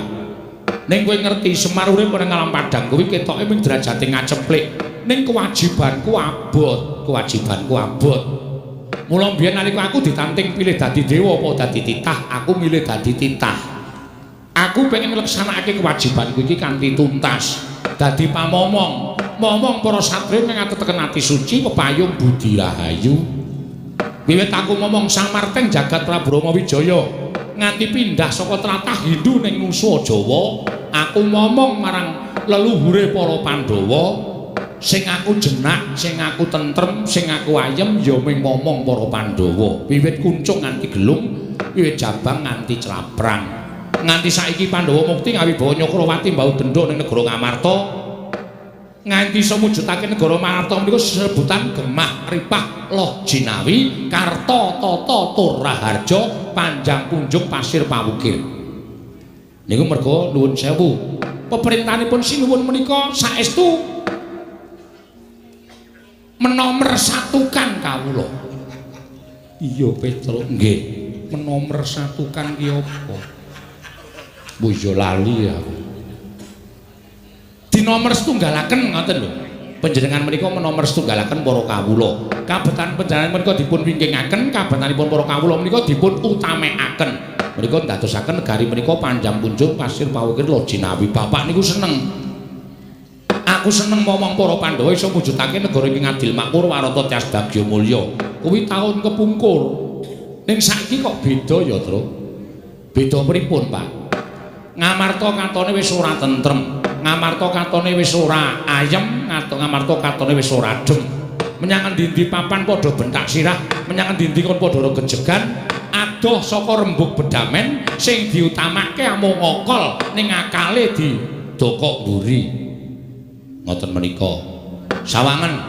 Ning kowe ngerti Semar urip ning alam padang kuwi ketoke ming derajate ngaceplik. Ning kewajibanku abot, kewajibanku abot. Mula mbiyen nalika aku ditanting pilih dadi dewa apa dadi titah, aku milih dadi titah. Aku pengen nglaksanakake kewajibanku iki kanthi tuntas. Dadi pamomong, momong para satriya ing ateteken ati suci pepayung budi rahayu. Wiwit aku momong Sang Marteng jagat Prabu Rama Wijaya nganti pindah saka tlatah Hindu ning Nusa Jawa, aku momong marang leluhure para Pandhawa, sing aku jenak, sing aku tentrem, sing aku ayem ya ming momong para Pandhawa. Wiwit kuncung nganti gelung, wiwit jabang nganti claprang. Nganti saiki Pandhawa mukti ngawibawa Nyakrawati mbau dendha ning negara Ngamarta. Nganti iso mujudake negara Ngamarta menika sebutan Gemah Ripah Loh Jinawi Karta Tata Tur Raharja Panjang Punjung Pasir Pawukir. Niku merga nuwun sewu. Peperintahanipun sinuwun menika saestu menomersatukan kawula. Iya, Petruk. Nggih, menomersatukan ki apa? Bojo lali aku. Dinomer setunggalaken ngoten lho. Panjenengan menika menomer setunggalaken para kawula. Kabetan panjenengan menika dipun wingkingaken, kabetanipun para kawula menika dipun utamekaken. Menika ndadosaken negari menika panjang punjung pasir pawukir Loh Jinawi. Bapak niku seneng. Aku seneng momong para Pandhawa iso mujudake negara iki ngadil makmur warata tias bagya mulya. Kuwi taun kepungkur. Ning saiki kok beda ya, Truk? Beda pripun, Pak? Ngamarta katone wis ora tentrem, Ngamarta katone wis ora ayem, Ngamarta katone wis ora adem. Menyang endi-endi papan padha bentak sirah, menyang endi-endi kon padha regejegan, adoh saka rembug bedamen sing diutamake amung ngokol ning akale didokok mburi. Ngoten menika. Sawangen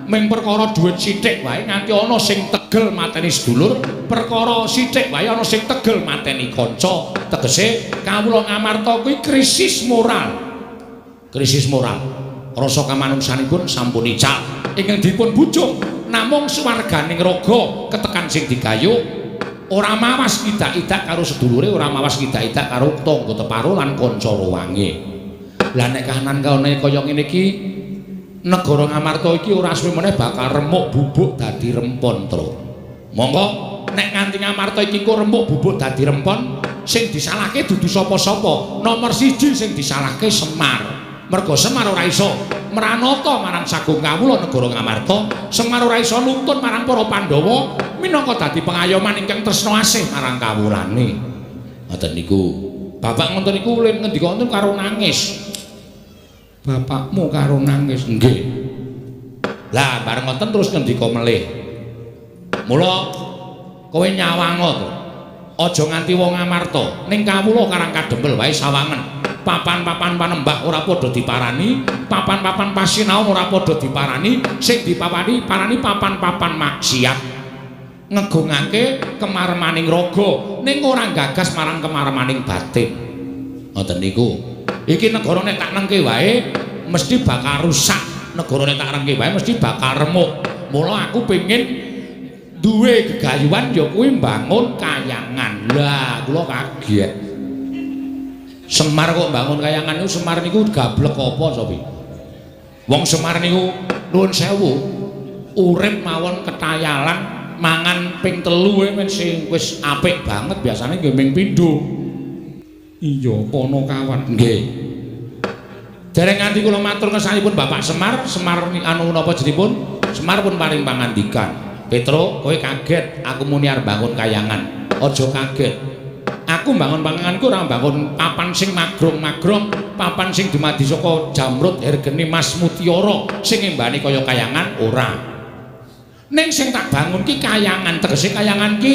ming perkara dhuwit sithik wae nganti ana sing tegel mateni sedulur, perkara sithik wae ana sing tegel mateni kanca. Tegese kawula Ngamarta kuwi krisis moral. Krisis moral. Rasa kamanungsanipun sampun ical. Ingkang dipun bujung namung swarganing raga ketekan sing digayuh, ora mawas idak-idak karo sedulure, ora mawas idak-idak karo tangga teparo lan kanca ruwange. Lah nek kahanan kaone kaya ngene iki, negara Ngamarta iki ora suwe meneh bakal remuk bubuk dadi rempon, Truk. Monggo nek nganti Ngamarta iki kok remuk bubuk dadi rempon, sing disalahke dudu sapa-sapa. Nomor siji sing disalahke Semar. Mergo Semar ora iso mranata marang sagung kawula negara Ngamarta, Semar ora iso nuntun marang para Pandhawa minangka dadi pengayoman ingkang tresna asih marang kawulane. Ngoten niku. Bapak ngoten niku lin ngendika wonten karo nangis. Bapakmu karo nangis. Nggih. Lah bareng ngoten terus ngendika melih. Mula kowe nyawanga to. Aja nganti wong Ngamarta ning kawula Karang Kadempel wae sawangen. Papan-papan panembah ora padha diparani, papan-papan pasinaon ora padha diparani, sing dipapani parani papan-papan maksiat. Ngegungake kemaremaning raga ning ora gagas marang kemaremaning batin. Ngoten niku. Iki negara nek tak nengke wae mesti bakal rusak, negara nek tak nengke wae mesti bakal remuk. Mula aku pengin duwe gegayuhan ya kuwi mbangun kayangan. Lah kula kaget. Semar kok mbangun kayangan niku, Semar niku gablek apa Sopi? Wong Semar niku nuwun sewu, urip mawon ketayalan, mangan ping 3 wis wis apik banget, biasane nggih ming pindho. Iya, Panakawan. Nggih. Dereng nganti kula matur ngersanipun Bapak Semar, Semar anu napa jenipun? Semar pun paring pangandikan. Petro, kowe kaget aku muni arep bangun kayangan. Aja kaget. Aku mbangun panganganku ora mbangun papan sing magrong-magrong, papan sing dumadi saka jamrut hergeni mas mutiara sing embane kaya kayangan ora. Ning sing tak bangun ki kayangan, tegese kayangan ki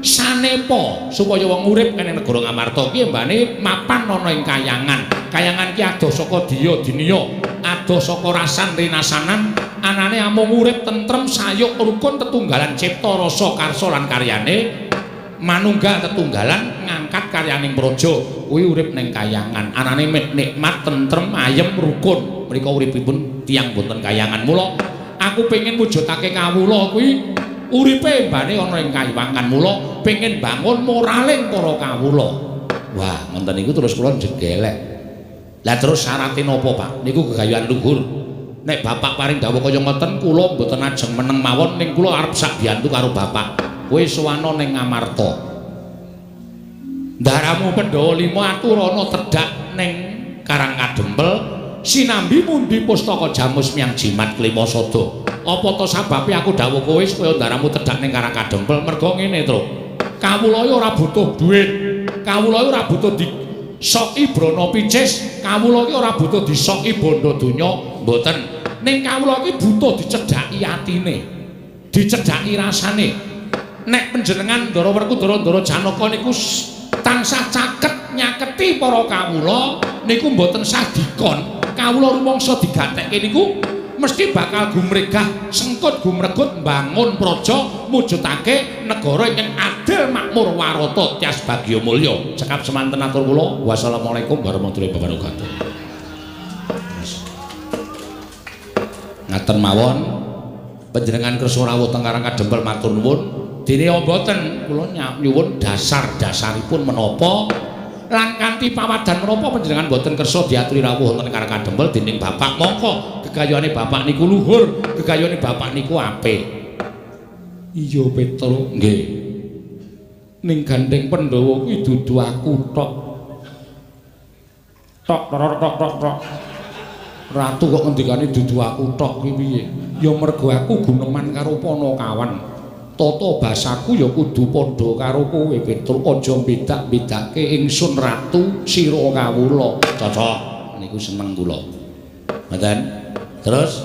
sanepa supaya wong urip ning negara Ngamarta ki embane mapan ana ing kayangan. Kayangan ki adoh saka diya diniya, adoh saka rasan rinasanan, anane amung urip tentrem sayuk rukun tetunggalan cipta rasa karsa lan karyane. Manunggal tetunggalan ngangkat karyaning praja kuwi urip ning kayangan, anane nikmat tentrem ayem rukun. Mriko uripipun tiyang boten kayangan. Mula aku pengin mujudake kawula kuwi uripe embane ana ing kayangan. Mula pengin bangun moraling para kawula. Wah, ngoten niku terus kula jegelek. Lah terus syarate napa, Pak? Niku gegayuhan luhur. Nek bapak paring dawuh kaya ngoten kula mboten ajeng meneng mawon, ning kula arep sak biyantu karo bapak. Kowe sowana ning Ngamarta. Ndaramu Pandhawa 5 aturana tedhak ning Karang Kadempel sinambi mundi pustaka jamus miyang jimat klima sada. Apa ta sababe aku dawuh kowe supaya ndaramu tedhak ning Karang Kadempel? Merga ngene, Truk. Kawula ora butuh duit. Kawula ora butuh disoki brana picis, kawula iki ora butuh disoki bondo donya, mboten. Ning kawula iki butuh dicedhaki atine. Dicedhaki rasane. Nek panjenengan Ndara Werkudara Ndara Janaka niku tansah caket nyaketi para kawula niku mboten sah dikon. Kawula rumangsa digatekke niku mesti bakal gumregah sengkut gumregut mbangun praja mujudake negara ingkang adil makmur warata tias bagya mulya. Cekap semanten atur kula. Wassalamualaikum warahmatullahi wabarakatuh. Ngaten mawon panjenengan kersa rawuh teng Karang Kadempel matur nuwun. Dene mboten kula nyuwun dasar-dasaripun menapa lan kanthi pawadan menapa panjenengan mboten kersa diaturi rawuh wonten Karang Kadempel dening bapak. Mongko gegayuhane bapak niku luhur, gegayuhane bapak niku apik. Iya Petro, nggih. Ning gandeng Pandhawa kuwi dudu aku tok. Tok tok tok tok tok. Ratu kok ngendikane dudu aku tok kuwi piye? Ya mergo aku guneman karo Panakawan. Tata basaku ya kudu padha karo kowe Petro, aja bedak-bedake ingsun ratu sira kawula. Cocok niku seneng kula. Ngoten. Terus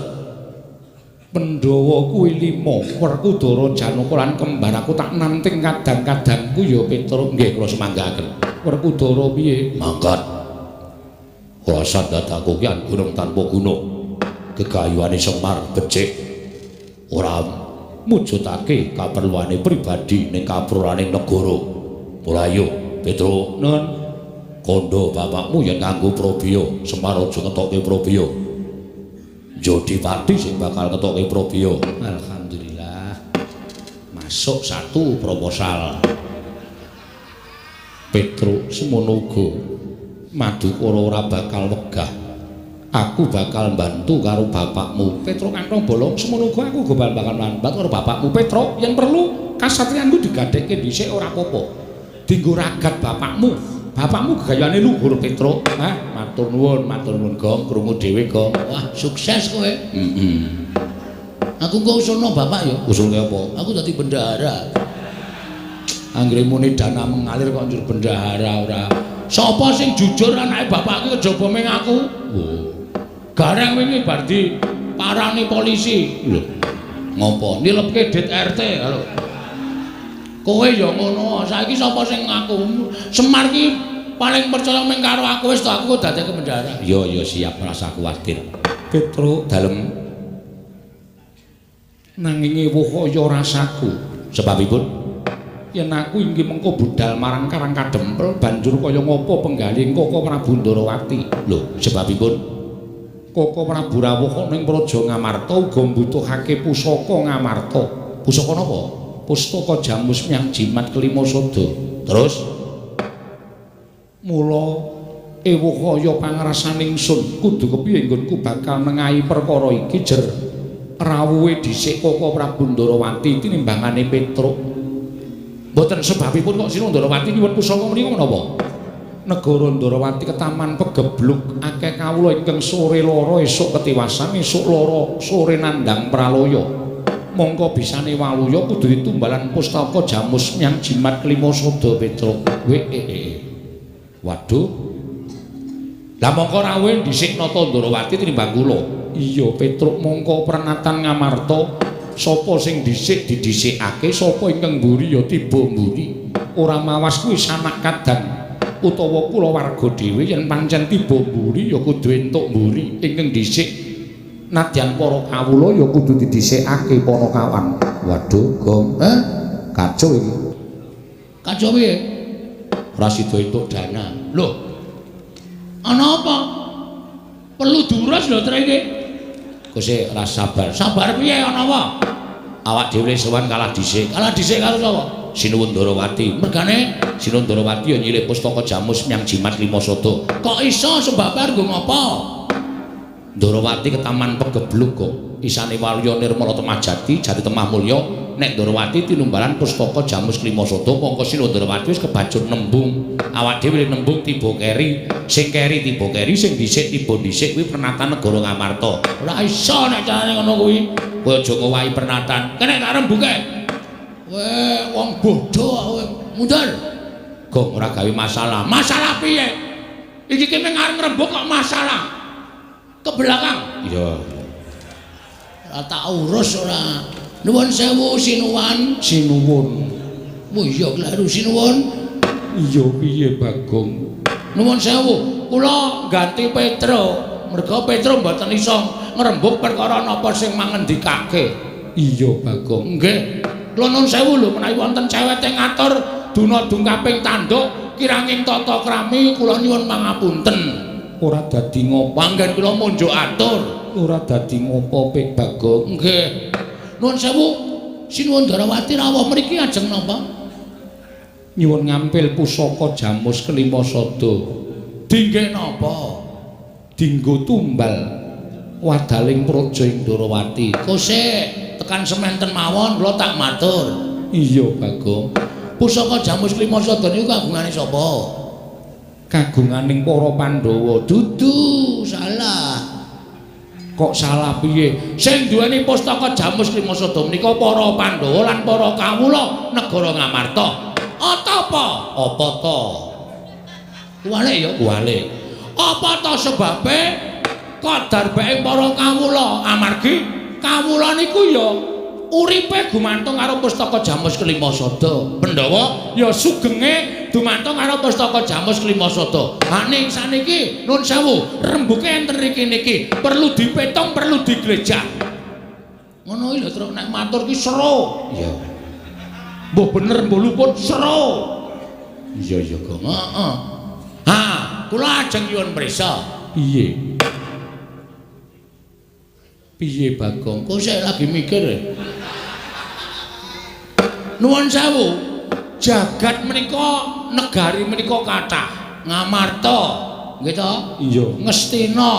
Pandhawa kuwi 5, Werkudara Janaka lan kembar aku tak nanting kadang-kadangku ya Petro. Nggih kula semanggaaken. Werkudara piye? Mangkat. Rasa dadaku ki gunung tanpa guna. Gegayuhane Semar becik ora mujudake kaperluane pribadi ning kaprulane negara. Mula ayo Petro, nun kandha bapakmu yen nganggo probya, Semar aja ngetokke probya. Jodipati sing bakal ngetokke probya. Alhamdulillah. Masuk satu proposal. Petro semono uga Madukara ora bakal wegah. Aku bakal bantu karo bapakmu. Petro kantong bolong semono uga aku uga bakal bantu karo bapakmu. Petro, yen perlu kasatriyanku digadhekke dhisik ora apa-apa. Dinggo ragat bapakmu. Bapakmu gegayane luhur Petro. Hah, matur nuwun Gong, krungu dhewe Gong. Wah, sukses kowe. Heeh. Aku kok usulno bapak ya. Usulke apa? Aku dadi bendahara. Anggere muni dana mengalir kok njur bendahara ora. Sapa sing jujur anake bapakku kejaba ming aku? Oh. Gareng wingi bar di parani polisi. Lho. Ngopo? Nilepke dit RT lho. Kowe ya ngono. Saiki sapa sing ngaku? Semar ki paling percaya ming karo aku wis to, aku dadeke bendahara. Iya ya siap, rasa kuwatir. Petro dalem nanging ewuh kaya rasaku. Sebabipun Yen aku inggih mengko budal marang Karang Kadempel banjur kaya ngapa penggalih Koko Prabu Ndarawati. Lho, sebabipun Koko Prabu rawuh ning Praja Ngamarta uga mbutuhake pusaka Ngamarta. Pusaka napa? Pustaka Jamus Myang Jimat Kelima Sada. Terus mula ewuh kaya pangrasaning sun kudu kepiye nggonku bakal nengahi perkara iki jer rawuhe dhisik Koko Prabu Ndarawati tinimbangane Petruk. Mboten sebabipun kok Sinuwun Ndarawati nyuwun pusaka menika menapa? Negara Ndarawati ketaman pegebluk akeh kawula ingkang sore lara esuk ketiwasan esuk lara sore nandhang pralaya. Mongko bisane waluya kudu ditumbalan pustaka Jamus Myang Jimat Kelima Sada Petruk. Waduh. Lah mongko rawuhe dhisik Nata Ndarawati tinimbang kula. Iya Petruk, mongko prenatan Ngamarta sapa sing dhisik didhisikake, sapa ingkang mburi ya tiba mburi. Ora mawas kuwi sanak kadang utawa kulawarga dhewe yen pancen tiba mburi ya kudu entuk mburi. Ingkang dhisik nadyan para kawula ya kudu didhisikake panakawan. Waduh, Gong. Kacau iki. Kacau piye? Ora sida entuk dana. Lho. Ana apa? Perlu diurus lho trek iki. Kose ora sabar. Sabar piye ana apa? Awak dhewe sowan kalah dhisik. Kalah dhisik karo sapa? Sinuwun Ndarawati. Mergane Sinuwun Ndarawati ya nyilih pustaka Jamus Myang Jimat Lima Sada. Kok iso sebabe nggo ngapa? Ndarawati ketaman pegebluk kok. Isane waluya nirmala temah jati, jati temah mulya. Nek Ndarawati tinumbalan pustaka Jamus Lima Sada, mongko Sinuwun Ndarawati wis kebacut nembung. Awak dhewe nembung tiba keri, sing keri tiba keri, sing dhisik tiba dhisik kuwi pernatan negara Ngamarta. Ora iso nek carane ngono kuwi. Kowe aja ngowahi pernatan. Kene tak rembuke. Kowe wong bodho kowe. Mundur. Gong ora gawe masalah. Masalah piye? Iki ki mung arep ngrembug kok masalah. Ke belakang. Iya. Ora tak urus ora. Nuwun sewu sinuwun. Sinuwun. Oh iya kleru sinuwun. Iya piye Bagong? Nuwun sewu, kula ganti Petro. Merga Petro mboten iso ngrembug perkara napa sing mangendikake. Iya Bagong. Nggih. Kula nuwun sewu lho menawi wonten cewete ngatur duna dungkaping tanduk kiranging tata krami kula nyuwun pangapunten. Ora dadi ngopo panggen kula munjuk atur. Ora dadi ngopo Pek Bagong. Nggih. Nuwun sewu, Sinuwun Ndarawati rawuh mriki ajeng napa? Nyuwun ngampil pusaka Jamus Kelima Sada. Dingge napa? Dinggo tumbal wadaling praja ing Ndarawati. Kose tekan sementen mawon kula tak matur. Iya Bagong. Pusaka Jamus Kelima Sada niku kagungane sapa? Kagunganing para Pandhawa. Dudu, salah. Kok salah piye? Sing duweni pustaka Jamus Kelima Sada menika para Pandhawa lan para kawula negara Ngamarta. Apa? Apa ta? Kuwalik ya, kuwalik. Apa ta sebabe kadarbeke para kawula? Amargi kawula niku ya uripe gumantung karo pustaka Jamus Kelima Sada. Pandhawa ya sugenge dumantung karo pustaka Jamus Kelima Sada. Ha ning saniki nun sewu, rembuke enten riki niki perlu dipetung, perlu diglejah. Ngono iki lho truk nek matur ki seru. Iya. Mbuh bener mbuh luput seru. Iya iya Gong. Heeh. Ha, kula ajeng nyuwun prisa. Piye? Piye Bagong? Kok sik lagi mikir. Nuwun sewu, jagat menika negari menika kathah. Ngamarta, nggih to? Iya. Ngastina,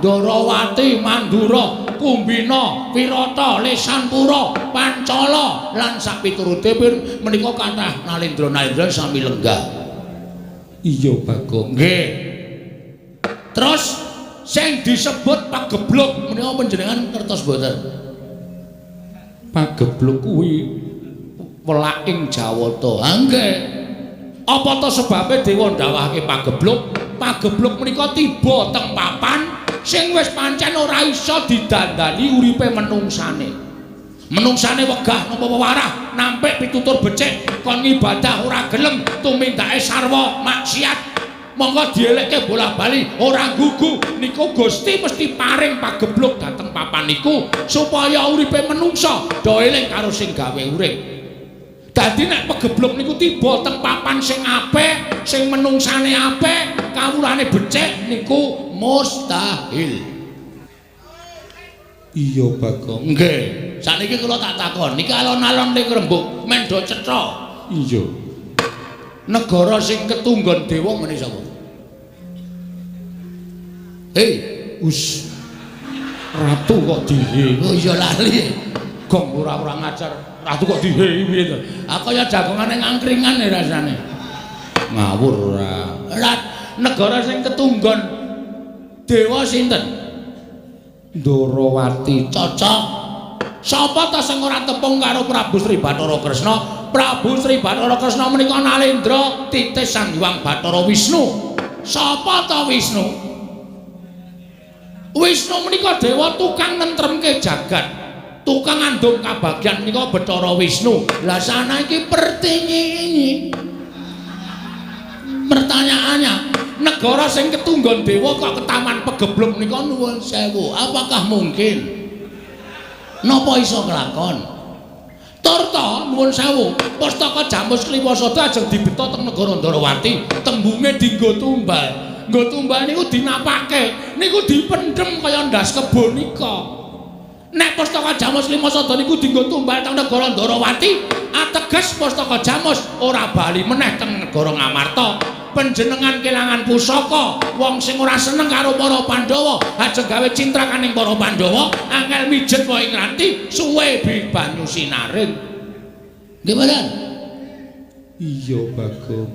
Ndarawati, Mandura, Kumbina, Wirata, Lesanpura, Pancala lan sapiturute menika kathah nalendra-nalendra sami lenggah. Iya Bagong. Nggih. Terus sing disebut pagebluk menika panjenengan ngertos mboten? Pagebluk kuwi welaking Jawata. Ha nggih. Apa ta sebabe dewa ndawahake pagebluk? Pagebluk menika tiba teng papan sing wis pancen ora iso didandani uripe menungsane. Menungsane wegah napa wewarah, nampik pitutur becik, kon ngibadah ora gelem, tumindake sarwa maksiat. Monggo dielekke bola-bali ora gugu niku Gusti mesti paring pagebluk dhateng papan niku supaya uripe menungsa do eling karo sing gawe urip. Dadi nek pegebluk niku tiba teng papan sing apik, sing menungsane apik, kawulane becik niku mustahil. Iya, Bagong. Nggih. Sakniki kula tak takon, niki alon-alon ning rembug mendo cetha. Iya. Negara sing ketunggon dewa ngene sapa? Hei, us. Ratu kok dihe. Oh iya lali. Gong ora-ora ngajar. Ratu kok dihe piye to? Aku ya jagongane ngangkringan ya rasane. Ngawur ora. Rat negara sing ketunggon dewa sinten? Ndorowati. Cocok. Sapa ta sing ora tepung karo Prabu Sri Bathara Kresna? Prabu Sri Bathara Kresna menika nalendra titis Sang Hyang Bathara Wisnu. Sapa ta Wisnu? Wisnu menika dewa tukang nentremke jagat, tukang ngandung kabagyan menika Bathara Wisnu. Lah sana iki pertinyi. Pertanyaannya, negara sing ketunggon dewa kok ketaman pegebluk menika nuwun sewu, apakah mungkin? Napa iso kelakon? Tur ta nuwun sewu, pustaka Jamus Kliwasada ajeng dibeta teng negara Ndarawati, tembunge dinggo tumbal. Nggo tumbal niku dinapake, niku dipendhem kaya ndas kebo nika. Nek pustaka Jamus Kliwasada niku dinggo tumbal teng negara Ndarawati, ateges pustaka Jamus ora bali meneh teng negara Ngamarta. Panjenengan kelangan pusaka, wong sing ora seneng karo para Pandhawa, ajeng gawe cintrakaning para Pandhawa, angel mijet wae ngranti, suwe bi banyu sinaring. Nggih mboten? Iya, Bagong.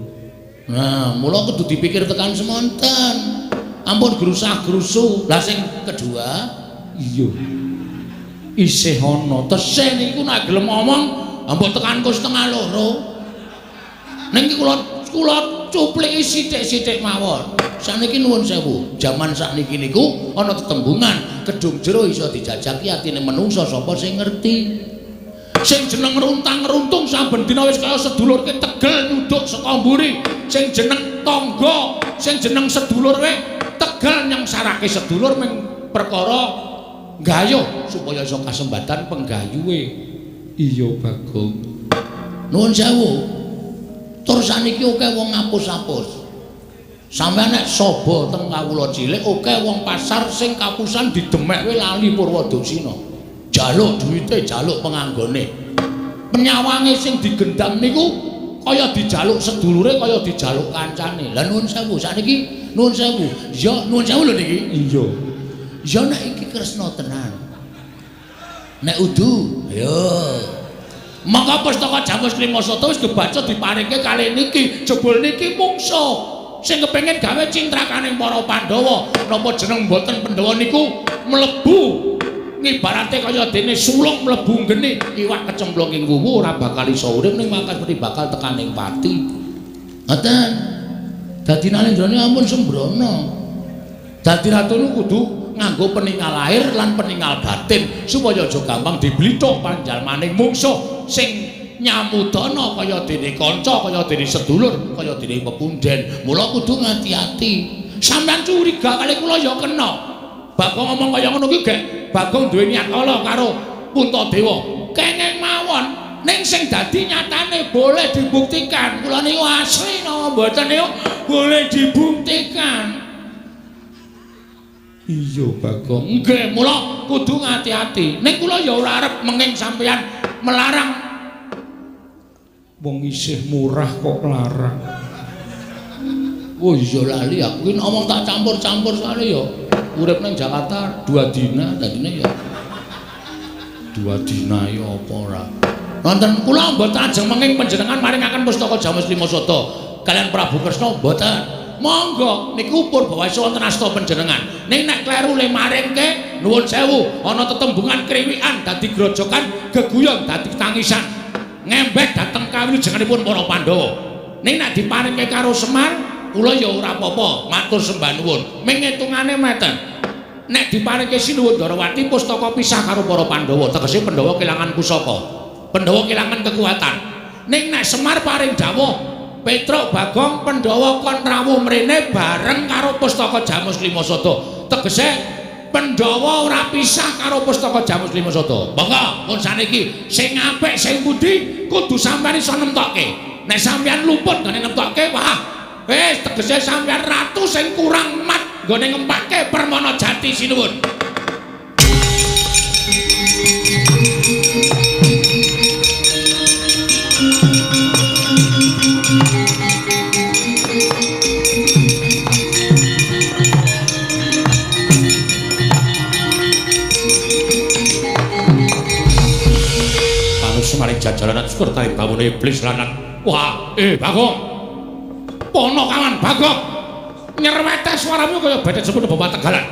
Nah, mula kudu dipikir tekan semonten. Ampun grusah-grusu. Lah sing kedua, iya. Isih ana. Tesih niku nek gelem ngomong, ampun tekan ku 1:30. Ning iki kula cupliki sithik-sithik mawon. Sakniki nuwun sewu, jaman sakniki niku ana tetembungan, kedung jero iso dijajaki atine menungsa sapa sing ngerti. Sing jeneng runtang-runtung saben dina wis kaya sedulurke tegel nyuduk saka mburi. Sing jeneng tangga, sing jeneng sedulur we tegel nyengsarake sedulur ming perkara gayuh supaya iso kasembatan penggayuhe. Iya, Bagong. Nuwun sewu. Tur saniki akeh wong ngapus-apus. Sampeyan nek saba teng kawula cilik akeh wong pasar sing kapusan didemekke lali Purwodaksina. Jaluk duwite, jaluk penganggone. Penyawange sing digendam niku kaya dijaluk sedulure, kaya dijaluk kancane. Lah nuwun sewu, sakniki nuwun sewu. Ya nuwun sewu lho niki. Iya. Ya nek iki Kresna tenan. Nek udu, ayo. Maka pustaka Jamus Klimasada wis kebaca diparingke kali niki, jebul niki mungsuh sing kepengin gawe cintrakaning para Pandhawa. Napa jeneng mboten Pandhawa niku mlebu ngibarate kaya dene sulung mlebu nggene iwak kecemplung ing wuwu ora bakal iso urip ning mangkas mesti bakal tekaning pati. Ngoten. Dadi Nalendrane ampun sembrono. Dadi ratu niku kudu nganggo peninggal lahir lan peninggal batin supaya aja gampang diblithuk panjalmaning mungsuh sing nyamudana kaya dene kanca, kaya dene sedulur, kaya dene pepunden. Mula kudu ngati-ati. Sampeyan curiga kali kula ya kena. Bagong ngomong kaya ngono kuwi gek Bagong duwe niat ala karo Puntadewa. Kenging mawon ning sing dadi nyatane boleh dibuktikan. Kula niku asli napa mboten niku boleh dibuktikan. Iya, Bagong. Nggih, mula kudu ngati-ati. Ning kula ya ora arep menging sampeyan melarang. Wong isih murah kok larang. Oh iya lali aku ki ngomong tak campur-campur soalnya ya. Urip nang Jakarta 2 dina dadine ya. 2 dina ya apa ora. Wonten kula mboten ajeng menging panjenengan maringaken pustaka Jamus Klimasada kalian Prabu Kresna mboten. Monggo niku purbawasa wonten asta panjenengan. Ning nek kleru le maringke nuwun sewu ana tetembungan kriwikan dadi grojokan geguyon dadi tangisan. Ngembek dateng kawilujenganipun para Pandhawa. Ning nek diparingke karo Semar kula ya ora apa-apa, matur sembah nuwun. Ming ngitungane meten. Nek diparingke Sinuwun Ndarawati pustaka pisah karo para Pandhawa, tegese Pandhawa kelangan pusaka. Pandhawa kelangan kekuatan. Ning nek Semar paring dawuh Petruk Bagong Pandhawa kon rawuh mrene bareng karo pustaka Jamus Klimasada. Tegese Pandhawa ora pisah karo pustaka Jamus Lima Sada. Monggo pun saniki sing apik sing pundi kudu sampeyan iso nemtokke. Nek sampeyan luput nggone nemtokke, wah, wis tegese sampeyan ratu sing kurang mat nggone ngempake Permana Jati sinuwun. Maring jajalanan syukur taring bawone iblis lanat. Wah, Bagong. Ponokawan Bagong. Nyerwete suaramu kaya betet sepuluh bapak Tegalan.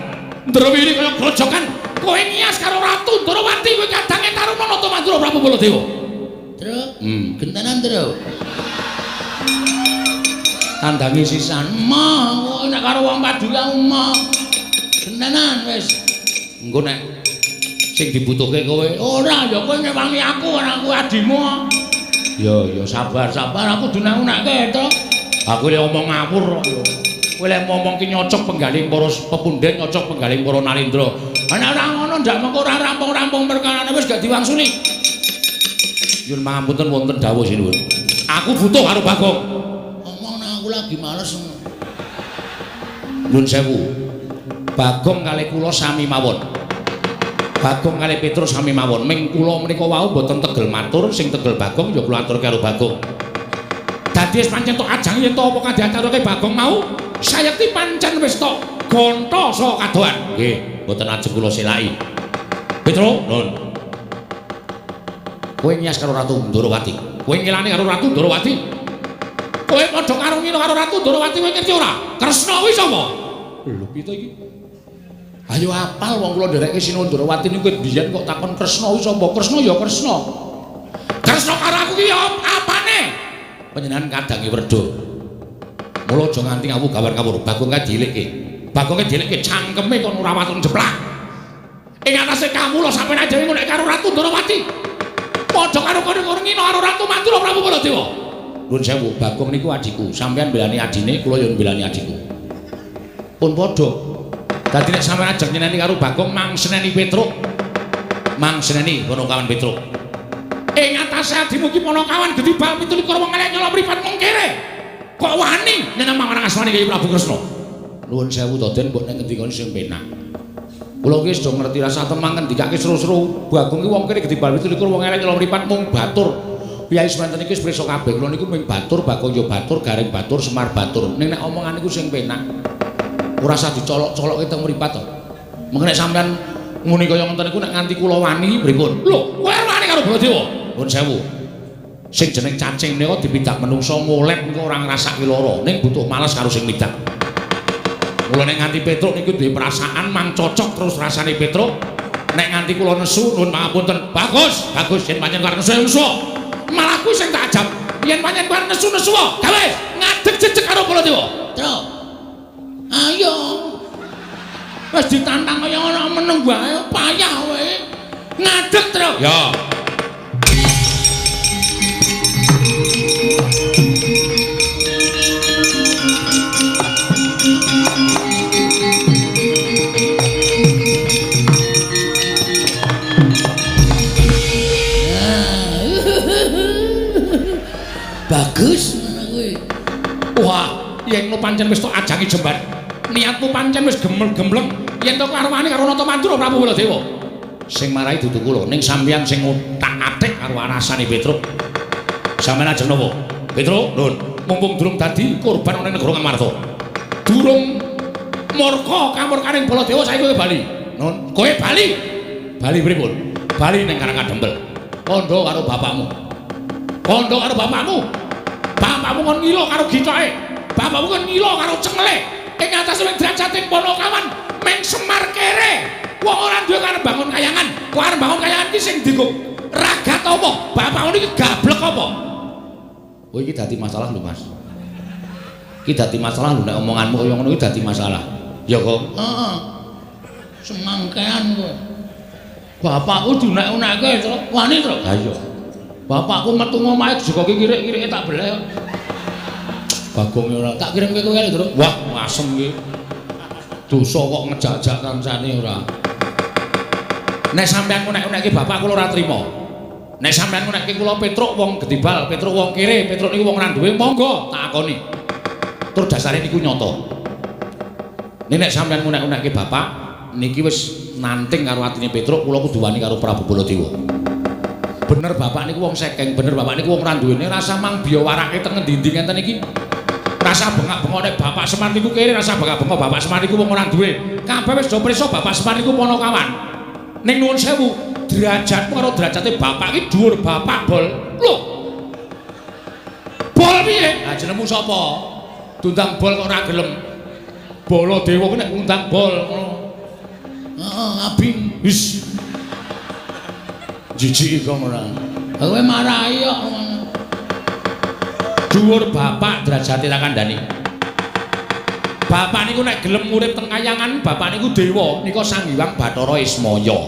Ndrewiri kaya grojokan. Kowe ngias karo Ratu Ndorowati kowe kadange Taruna Nata Mandura Prabu Baladewa. Truk. Gentenan, Truk. Tandangi sisan. Mah, nek karo wong paduli aku mah. Gentenan wis. Engko nek sing dibutuhke kowe ora ya kowe ngewangi aku ora aku adimu. Ya ya sabar sabar aku dunak-unake to. Aku lek omong ngawur kok ya. Kowe lek ngomong ki nyocok penggaling para pepundhen, nyocok penggaling para nalendra. Ana ora ngono ndak mengko ora rampung-rampung perkarane wis gak diwangsuli. Nyuwun pangapunten wonten dawuh sinuwun. Aku butuh karo Bagong. Omong nang aku lagi males. Nyuwun sewu. Bagong kalih kula sami mawon. Bagong kalih Petruk sami mawon. Ming kula menika wau mboten tegel matur, sing tegel Bagong ya kula atur karo Bagong. Dadi wis pancen tok ajang yen to apa kandhane Bagong mau, sayekti pancen wis tok gonta saka kadohan. Nggih, mboten ajeng kula selaki. Petruk, nun. Kowe ngias karo Ratu Ndorowati. Kowe ngilani karo Ratu Ndorowati. Kowe padha karo ngilo karo Ratu Ndorowati kowe ngerti ora? Kresna kuwi sapa? Lho piye to iki? Ayo apal wong kula nderekke Sinuwun Ndorowati niku biyen kok takon Kresna kuwi sapa? Kresna ya Kresna. Kresna karo aku ki ya apane? Panjenengan kadange werda. Mula aja nganti ngawu gawan kawur, Bagong kae dielikke. Bagong kae dielikke cangkeme kon ora waton jeplak. Ing atase kawula sampeyan dhewe nek karo Ratu Ndorowati. Padha karo kono ngino karo Ratu Mandura Prabu Baladewa. Nuwun sewu, Bagong niku adhiku. Sampeyan mbelani adine, kula ya mbelani adhiku. Pun padha. Dadi nek sampeyan ajeng nyeneni karo Bagong mang seneni Petruk. Mang seneni Ponokawan Petruk. Ing atase adimu ki Ponokawan gedhi bal 27 wong elek nyolong mripat mung kere. Kok wani nyeneng marang asmane Kyai Prabu Kresna. Nuwun sewu to Den, mbok nek ngendikane sing penak. Kula ki wis do ngerti rasa temang ngendikake seru-seru. Bagong ki wong kere gedhi bal 27 wong elek nyolong mripat mung batur. Piyai semanten iki wis prisa kabeh. Kula niku mung batur, Bagong ya batur, Gareng batur, Semar batur. Ning nek omongan niku sing penak. Ora usah dicolok-colokke teng mripat to. Mengko nek sampean muni kaya ngoten niku nek nganti kula wani pripun? Lho, kowe wani karo Baladewa? Nuwun sewu. Sing jeneng cacing menika dipidak menungsa ngolet niku ora ngrasake lara, ning butuh males karo sing midak. Mula nek nganti Petruk niku duwe perasaan mang cocok terus rasane Petruk. Nek nganti kula nesu nuwun pangapunten. Bagus, bagus yen pancen arep nesu. Malah kuwi sing tak ajab. Yen pancen arep nesu-nesu, gawe ngadeg jejeg karo Baladewa. Truk. Ayo. Wis ditantang kaya ngono meneng wae payah kowe. Ngadeg, Truk. Ya. Bagus ngono kuwi. Wah, yen lo pancen wis tok ajangi jembar. Niatmu pancen wis gemel-gembleng yen to karwane karo Nata Mandura Prabu Baladewa. Sing marai dudu kula, ning sampeyan sing otak-atik karo arasane Petruk. Sampeyan ajeng napa? Petruk, nun, mumpung durung dadi korban ana ing negara Ngamarta. Durung murka kamurkaning Baladewa saiki kowe bali. Nun, kowe bali. Bali pripun? Bali ning Karang Kadempel. Kandha karo bapakmu. Kandha karo bapakmu. Bapakmu kon ngilo karo gitoke. Bapakmu kon ngilo karo cengele. Ing atase wing derajating Ponokawan ming Semar kere. Wong ora duwe karep bangun kayangan. Kok arep bangun kayangan ki sing dienggo ragat apa? Bapakmu niki gablek apa? Oh iki dadi masalah lho, Mas. Iki dadi masalah lho nek omonganmu kaya ngono iki dadi masalah. Ya, Kong. Heeh. Semangkean kowe. Bapakku diunek-unekke, Truk. Wani, Truk. Ha iya. Bapakku metu omahe jegoke kirik-kirike tak beleh kok. Bagong ora tak kirimke kowe lho, Truk. Wah, asem iki. Dosa kok ngejak-jak kancane ora. Nek sampean ngunek-unekke bapak kula ora trima. Nek sampean ngunekke kula Petruk wong gedibal, Petruk wong kere, Petruk niku wong ora duwe, monggo tak akoni. Tur dasare niku nyata. Nek sampean ngunek-unekke bapak niki wis nanting karo atine Petruk, kula kudu wani karo Prabu Baladewa. Bener bapak niku wong sekeng, bener bapak niku wong ora duwene, rasa mang biyawarake teng ngendi-endi ngenten iki. Rasa bengak-bengok nek bapak Semar niku kere, rasa bengak-bengok bapak Semar niku wong ora duwe. Kabeh wis do prisa bapak Semar niku ponokawan. Ning nuwun sewu, derajatmu karo derajate bapak iki dhuwur bapak bol. Lho. Bol piye? Ha jenengmu sapa? Diundang bol kok ora gelem. Baladewa ku nek ngundang bol ngono. Heeh, abing. Wis. Jijik kok ora. Kowe marahi kok. Dhuwur bapak derajate tak kandhani. Bapak niku nek gelem urip teng kayangan, bapak niku dewa, nika Sang Hyang Bathara Ismaya.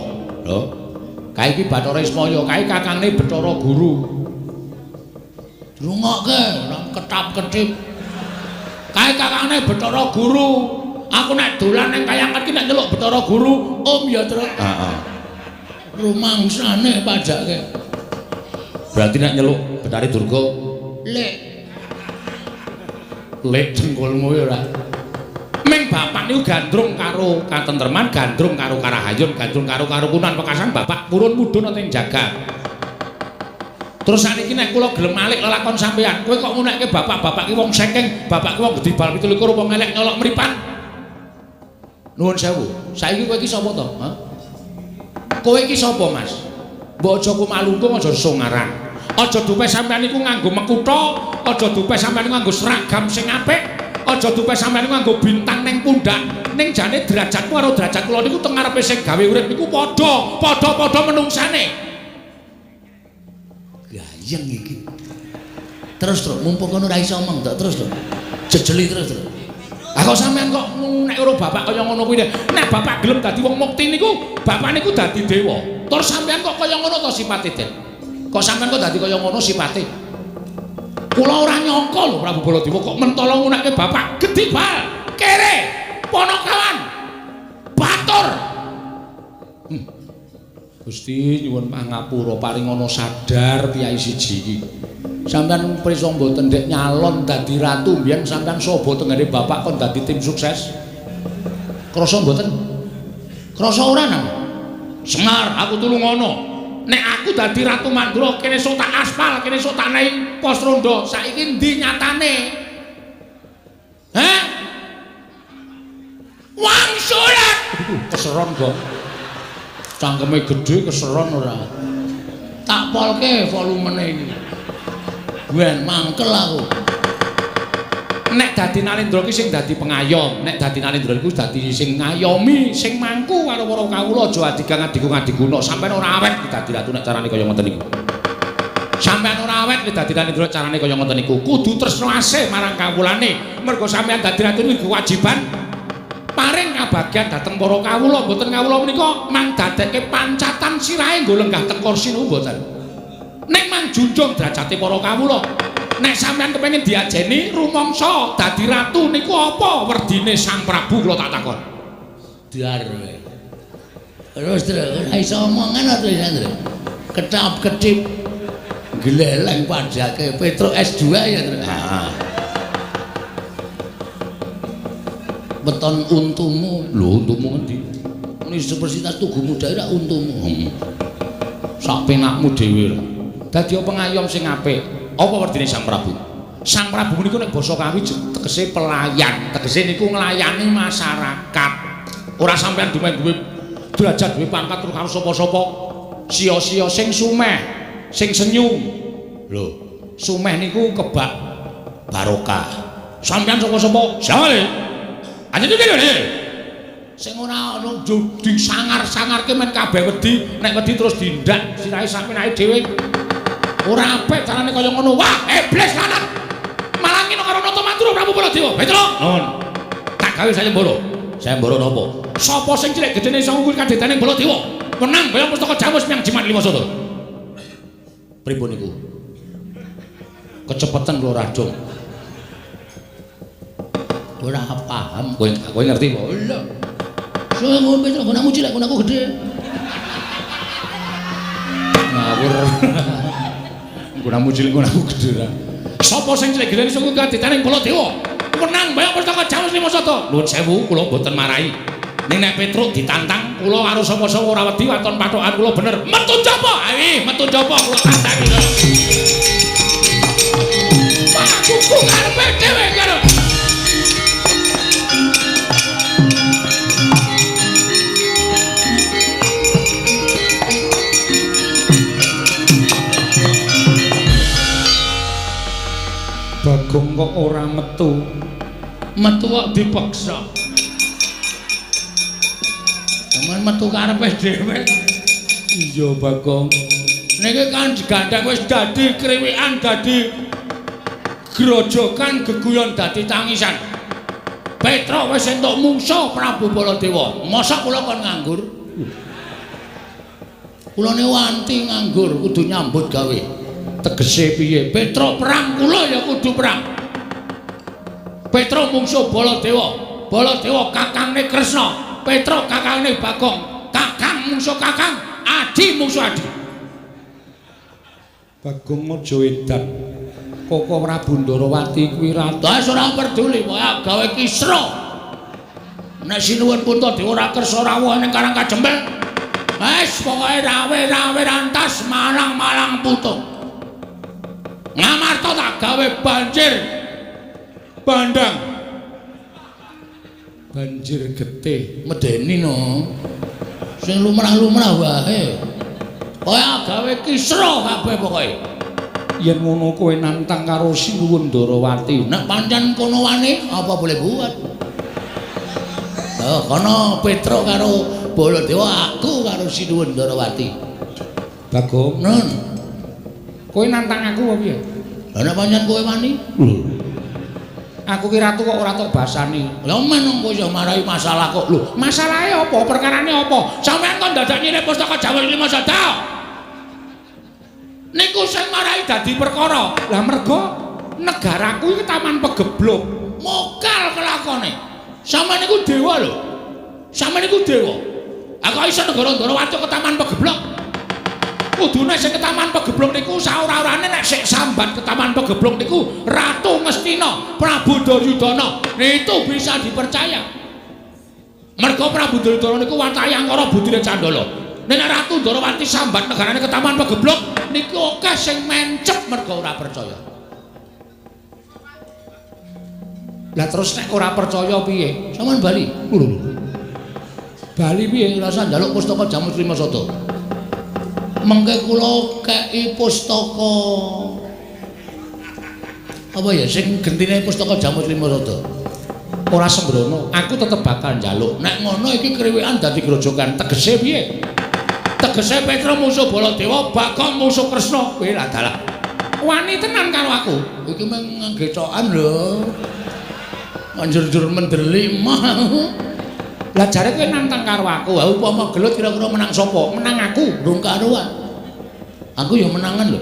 Lho. Kae iki Bathara Ismaya, kae kakangne Bathara Guru. Rungokke, ora ketap-ketip. Kae kakangne Bathara Guru. Aku nek dolan ning kayangan iki nek nyeluk Bathara Guru, Om ya, Truk. Heeh. Rumangsane pajake. Berarti nek nyeluk Bathari Durga, Lek. Lek cengkulmu ya ora. Ming bapak niku gandrung karo katentreman, gandrung karo karahayun, gandrung karo karukunan pekasan bapak purun mudhun wonten ing jagat. Terus saniki nek kula gelem alik lelakon sampean, kowe kok ngunekke bapak-bapak ki wong sekeng, bapak ki wong gedibal 27 wong elek nyolok mripat. Nuwun sewu. Saiki kowe iki sapa to? Ha? Kowe iki sapa, Mas? Mbok aja kumalungkung, aja songaran. Aja dupe sampean niku nganggo mekutha, aja dupe sampean niku nganggo seragam sing apik, aja dupe sampean niku nganggo bintang ning pundak. Ning jane derajatmu karo derajat kula niku teng ngarepe sing gawe urip niku padha, padha-padha menungsane. Gayeng iki. Terus, Truk, mumpung kono ora iso omong, Truk. Terus, Truk. Jejeli terus, Truk. Ah kok sampean kok nek karo bapak kaya ngono kuwi. Nek bapak gelem dadi wong mukti niku, bapak niku dadi dewa. Terus sampean kok kaya ngono to sipate, Den? Kok sampean kok dadi kaya ngono sipate? Kula ora nyangka lho Prabu Baladewa kok mentala ngunekke bapak gedibal, kere, ponokawan, batur. Gusti nyuwun pangapura paringana sadar piyai siji iki. Sampeyan prisa mboten ndek nyalon dadi ratu mbiyen sampeyan saba tenggene bapak kon dadi tim sukses. Krasa mboten? Krasa ora nang? Semar, aku tulungono. Nek aku dadi Ratu Mandura kene sok tak aspal, kene sok tak nei pos rondo. Saiki endi nyatane? Hah? Wangsulan. Keseron kok. Cangkeme gedhe keseron ora. Tak polke volumene iki. Ben mangkel aku. Nek dadi Nalendra ki sing dadi pengayom, nek dadi Nalendra iku dadi sing ngayomi, sing mangku karo para kawula aja adigang adigung adiguna. Sampeyan ora awet dadi ratu nek carane kaya ngoten niku. Sampeyan ora awet dadi Nalendra carane kaya ngoten niku. Kudu tresna asih marang kawulane. Mergo sampeyan dadi ratu niku kewajiban paring kabagyan dhateng para kawula. Mboten kawula menika mang dadekke pancatan sirahe nggo lenggah teng kursi niku mboten. Nek mang junjung derajate para kawula. Nek sampeyan kepengin diajeni rumangsa dadi ratu niku apa werdine Sang Prabu kula tak takon. Dar kowe. Terus terus ora iso omongan ta terus, Truk. Ketap-ketip gleleng pajake Petruk S2 ya, Truk. Heeh. Beton untumu. Lho untumu ngendi? Universitas Tugu Muda ora untumu. Sak penakmu dhewe. Dadi pengayom sing apik. Apa werdine Sang Prabu? Sang Prabu niku nek basa Kawi tegese pelayan, tegese niku nglayani masyarakat. Ora sampeyan duwe duwe derajat duwe pangkat terus karo sapa-sapa. Sia-sia sing sumeh, sing senyum. Lho, sumeh niku kebak barokah. Sampeyan sapa-sapa? Sale. Sing ora ono disangar-sangarke men kabeh wedi, nek wedi terus dindak sirahe sakmenake dhewe. Ora apik carane kaya ngono. Wah, iblis lanang. Malah ngene karo Nata Mandura Prabu Baladewa. Petruk. Nuwun. Tak gawe sayembara. Sayembara napa? Sapa sing cilik gedene iso ngukur kadedane Baladewa? Menang kaya pustaka Jamus miang jimat 5 sata. Pripun niku? Kecepetan kula radong. Ora paham. Kowe ngerti apa? Lho. Sing ngono Petruk nggonamu cilik, nggonaku gedhe. Ngawur. Nggonamu cilik, nggonaku gedhe ra. Sapa sing cilik gedhe sing kaditaning Baladewa? Menang bayang pustaka Jamus Lima Sada. Nuwun sewu kula mboten marahi. Ning nek Petruk ditantang kula karo sapa-sapa ora wedi waton pathokan kula bener. Metu njaba. Ayo metu njaba kula tantangi. Aku karepe dhewe karo. Bagong kok ora metu. Metu kok dipaksa. Aman metu karepe dhewe. Iya Bagong. Niki kan digandheng wis dadi kriwikan, dadi grojokan, geguyon, dadi tangisan. Petruk wis entuk mungsuh Prabu Baladewa. Mosok kula kon nganggur? Kula ne wanti nganggur, kudu nyambut gawe. Tegese piye? Petruk perang, kula ya kudu perang. Petruk mungsuh Baladewa. Baladewa kakangne Kresna. Petruk kakangne Bagong. Kakang mungsuh kakang, adi mungsuh adi. Bagong aja edan. Koko Prabu Ndarawati kuwi ratu. Wis ora peduli, pokoke gawe kisra. Nek sinuwun Puntadewa ora kersa rawuh ning Karang Kajempel, wis pokoke rawe-rawe rantas malang-malang putung. Ngamarta tak gawe banjir bandang. Banjir getih medeni no. Sing lumrah-lumrah wae. Pokoke gawe kisra kabeh pokoke. Yen ngono kowe nantang karo Sinuwun Ndarawati. Nek pancen kono wani apa boleh buat. Oh, kono Petruk karo Baladewa, aku karo Sinuwun Ndarawati. Bagong, nun. Kowe nantang aku apa piye? Lah nek pancen kowe wani? Lho. Aku ki ratu kok ora tok basani. Lah men kowe iso marai masalah kok. Lho, masalahe apa? Perkarane apa? Sampeyan kok dadak nyilih pustaka Jawa Lima Sada. Niku sing marai dadi perkara. Lah mergo negaraku iki taman pegebluk. Mokal kelakone. Sampeyan niku dewa lho. Sampeyan niku dewa. Aku iso negara Ndarawati ke taman pegebluk. Kudune sing ke taman pegebluk niku saora-orane nek sik sambat ke taman pegebluk niku Ratu Ngastina, Prabu Duryudana. Itu bisa dipercaya. Mergo Prabu Duryudana niku watake angkara budine Candala. Nek Ratu Ndarawati sambat negarane ke taman pegebluk niku akeh sing mencep mergo ora percaya. Lah terus nek ora percaya piye? Sampeyan bali. Lho. Bali piye? Rasa njaluk pustaka Jamus Lima Sada. Mengke kula kei pustaka apa ya sing gentine pustaka Jamus Lima Sada. Ora sembrono, aku tetep bakal njaluk. Nek ngono iki kriwikan dadi grojokan. Tegese piye? Tegese Petruk musuh Baladewa, Bagong musuh Kresna. Kowe lah dalah. Wani tenan karo aku. Iki mung nggecokan lho. Anjur-njur mendeli mah. Lah jare kowe nantang karo aku. Lah upama gelut kira-kira menang sapa? Menang aku, rung karuan. Aku ya menangan lho.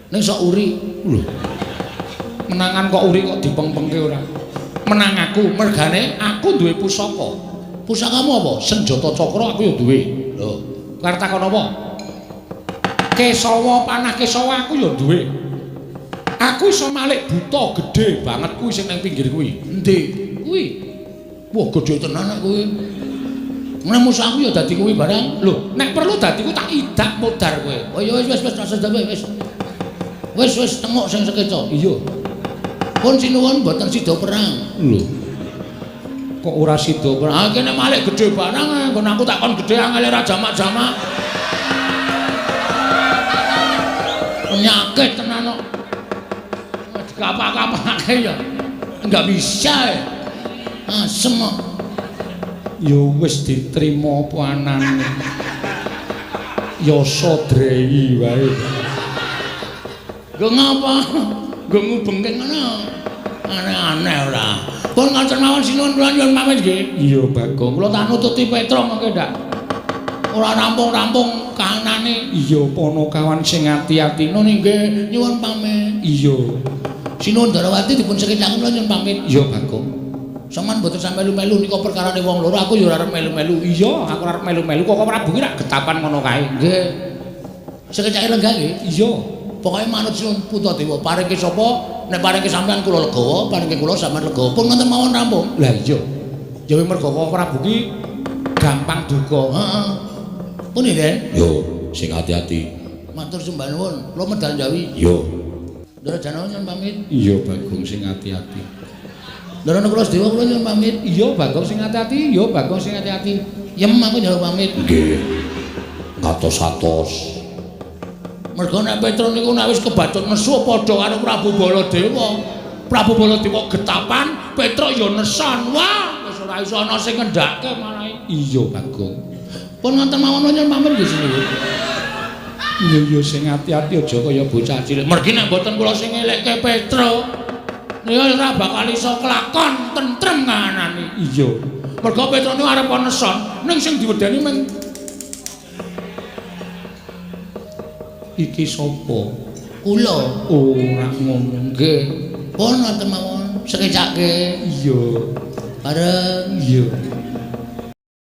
Ning sok uri. Lho. Menangan kok uri kok dipengpengke ora? Menang aku, mergane aku duwe pusaka. Pusakamu apa? Senjata cakra aku ya duwe. Lho, arep takon apa? Kesawa panah kesawa aku ya duwe. Aku iso malik buta gedhe banget kuwi sing nang pinggir kuwi. Endi? Kuwi. Wah, gedhe tenan nek kuwi. Nek musuh aku ya dadi kuwi barang. Lho, nek perlu dadi ku tak idak modar kowe. Oh ya wis wis wis rasa wis. Wis wis tengok sing sekeca. Iya. Pun sinuwun mboten sida perang. Lho. Kok ora sida perang? Ah kene malik gedhe barang, nggon aku tak kon gedhe angel ora jamak-jamak. Penyakit tenan kok. Dikapak-kapake ya. Enggak bisa. Ya. Asem kok. Ya wis diterima apa anane. Yasa drei wae. Nggo ngapa? Nggo ngubengke ngono. Aneh-aneh ora. Pun ngoten mawon sinuwun kula nyuwun pamit nggih. Iya Bagong. Kula tak nututi Petruk mengke ndak. Ora rampung-rampung kahanane. Iya Panakawan sing ati-ati. Nun nggih nyuwun pamit. Iya. Sinuwun Ndarawati dipun sekecaken kula nyuwun pamit. Iya Bagong. Sampeyan mboten sampe melu-melu nika perkarane wong loro, aku ya ora arep melu-melu. Iya, aku ora arep melu-melu. Kok Prabu ki rak getapan ngono kae. Nggih. Sekecake lenggah nggih. Iya. Pokoke manut Sinuwun Puntadewa, paringke sapa? Nek paringke sampeyan kula legawa, paringke kula sampeyan legawa. Pun ngoten mawon rampung. Lah iya. Ya mergo Koko Prabu ki gampang duka. Heeh. Pun nggih. Yo, sing ati-ati. Matur sembah nuwun, kula medal Jawi. Yo. Ndara Janawa nyuwun pamit. Iya, Bagong sing ati-ati. Ndara Nakula Sedewa kula nyuwun pamit. Iya, Bagong sing ati-ati. Iya, Bagong sing ati-ati. Yem aku njaluk pamit. Nggih. Ngatos-atos. Mergo nek Petruk niku nek wis kebacut nesu padha karo Prabu Baladewa. Prabu Baladewa getapan, Petruk ya nesan. Wah, wis ora iso ana sing ngendhake malah. Iya, Bagong. Pun ngoten mawon nyuwun pamit nggih sinuwun. Iya, iya sing ati-ati aja kaya bocah cilik. Mergi nek mboten kula sing ngelekke Petruk, niku ora bakal iso kelakon tentrem kahanane. Iya. Mergo Petruk niku arep neson, ning sing diwedeni mung iki sapa? Kula. Ora ngono. Nggih. Pun ngoten mawon sekecake. Iya. Bareng. Iya.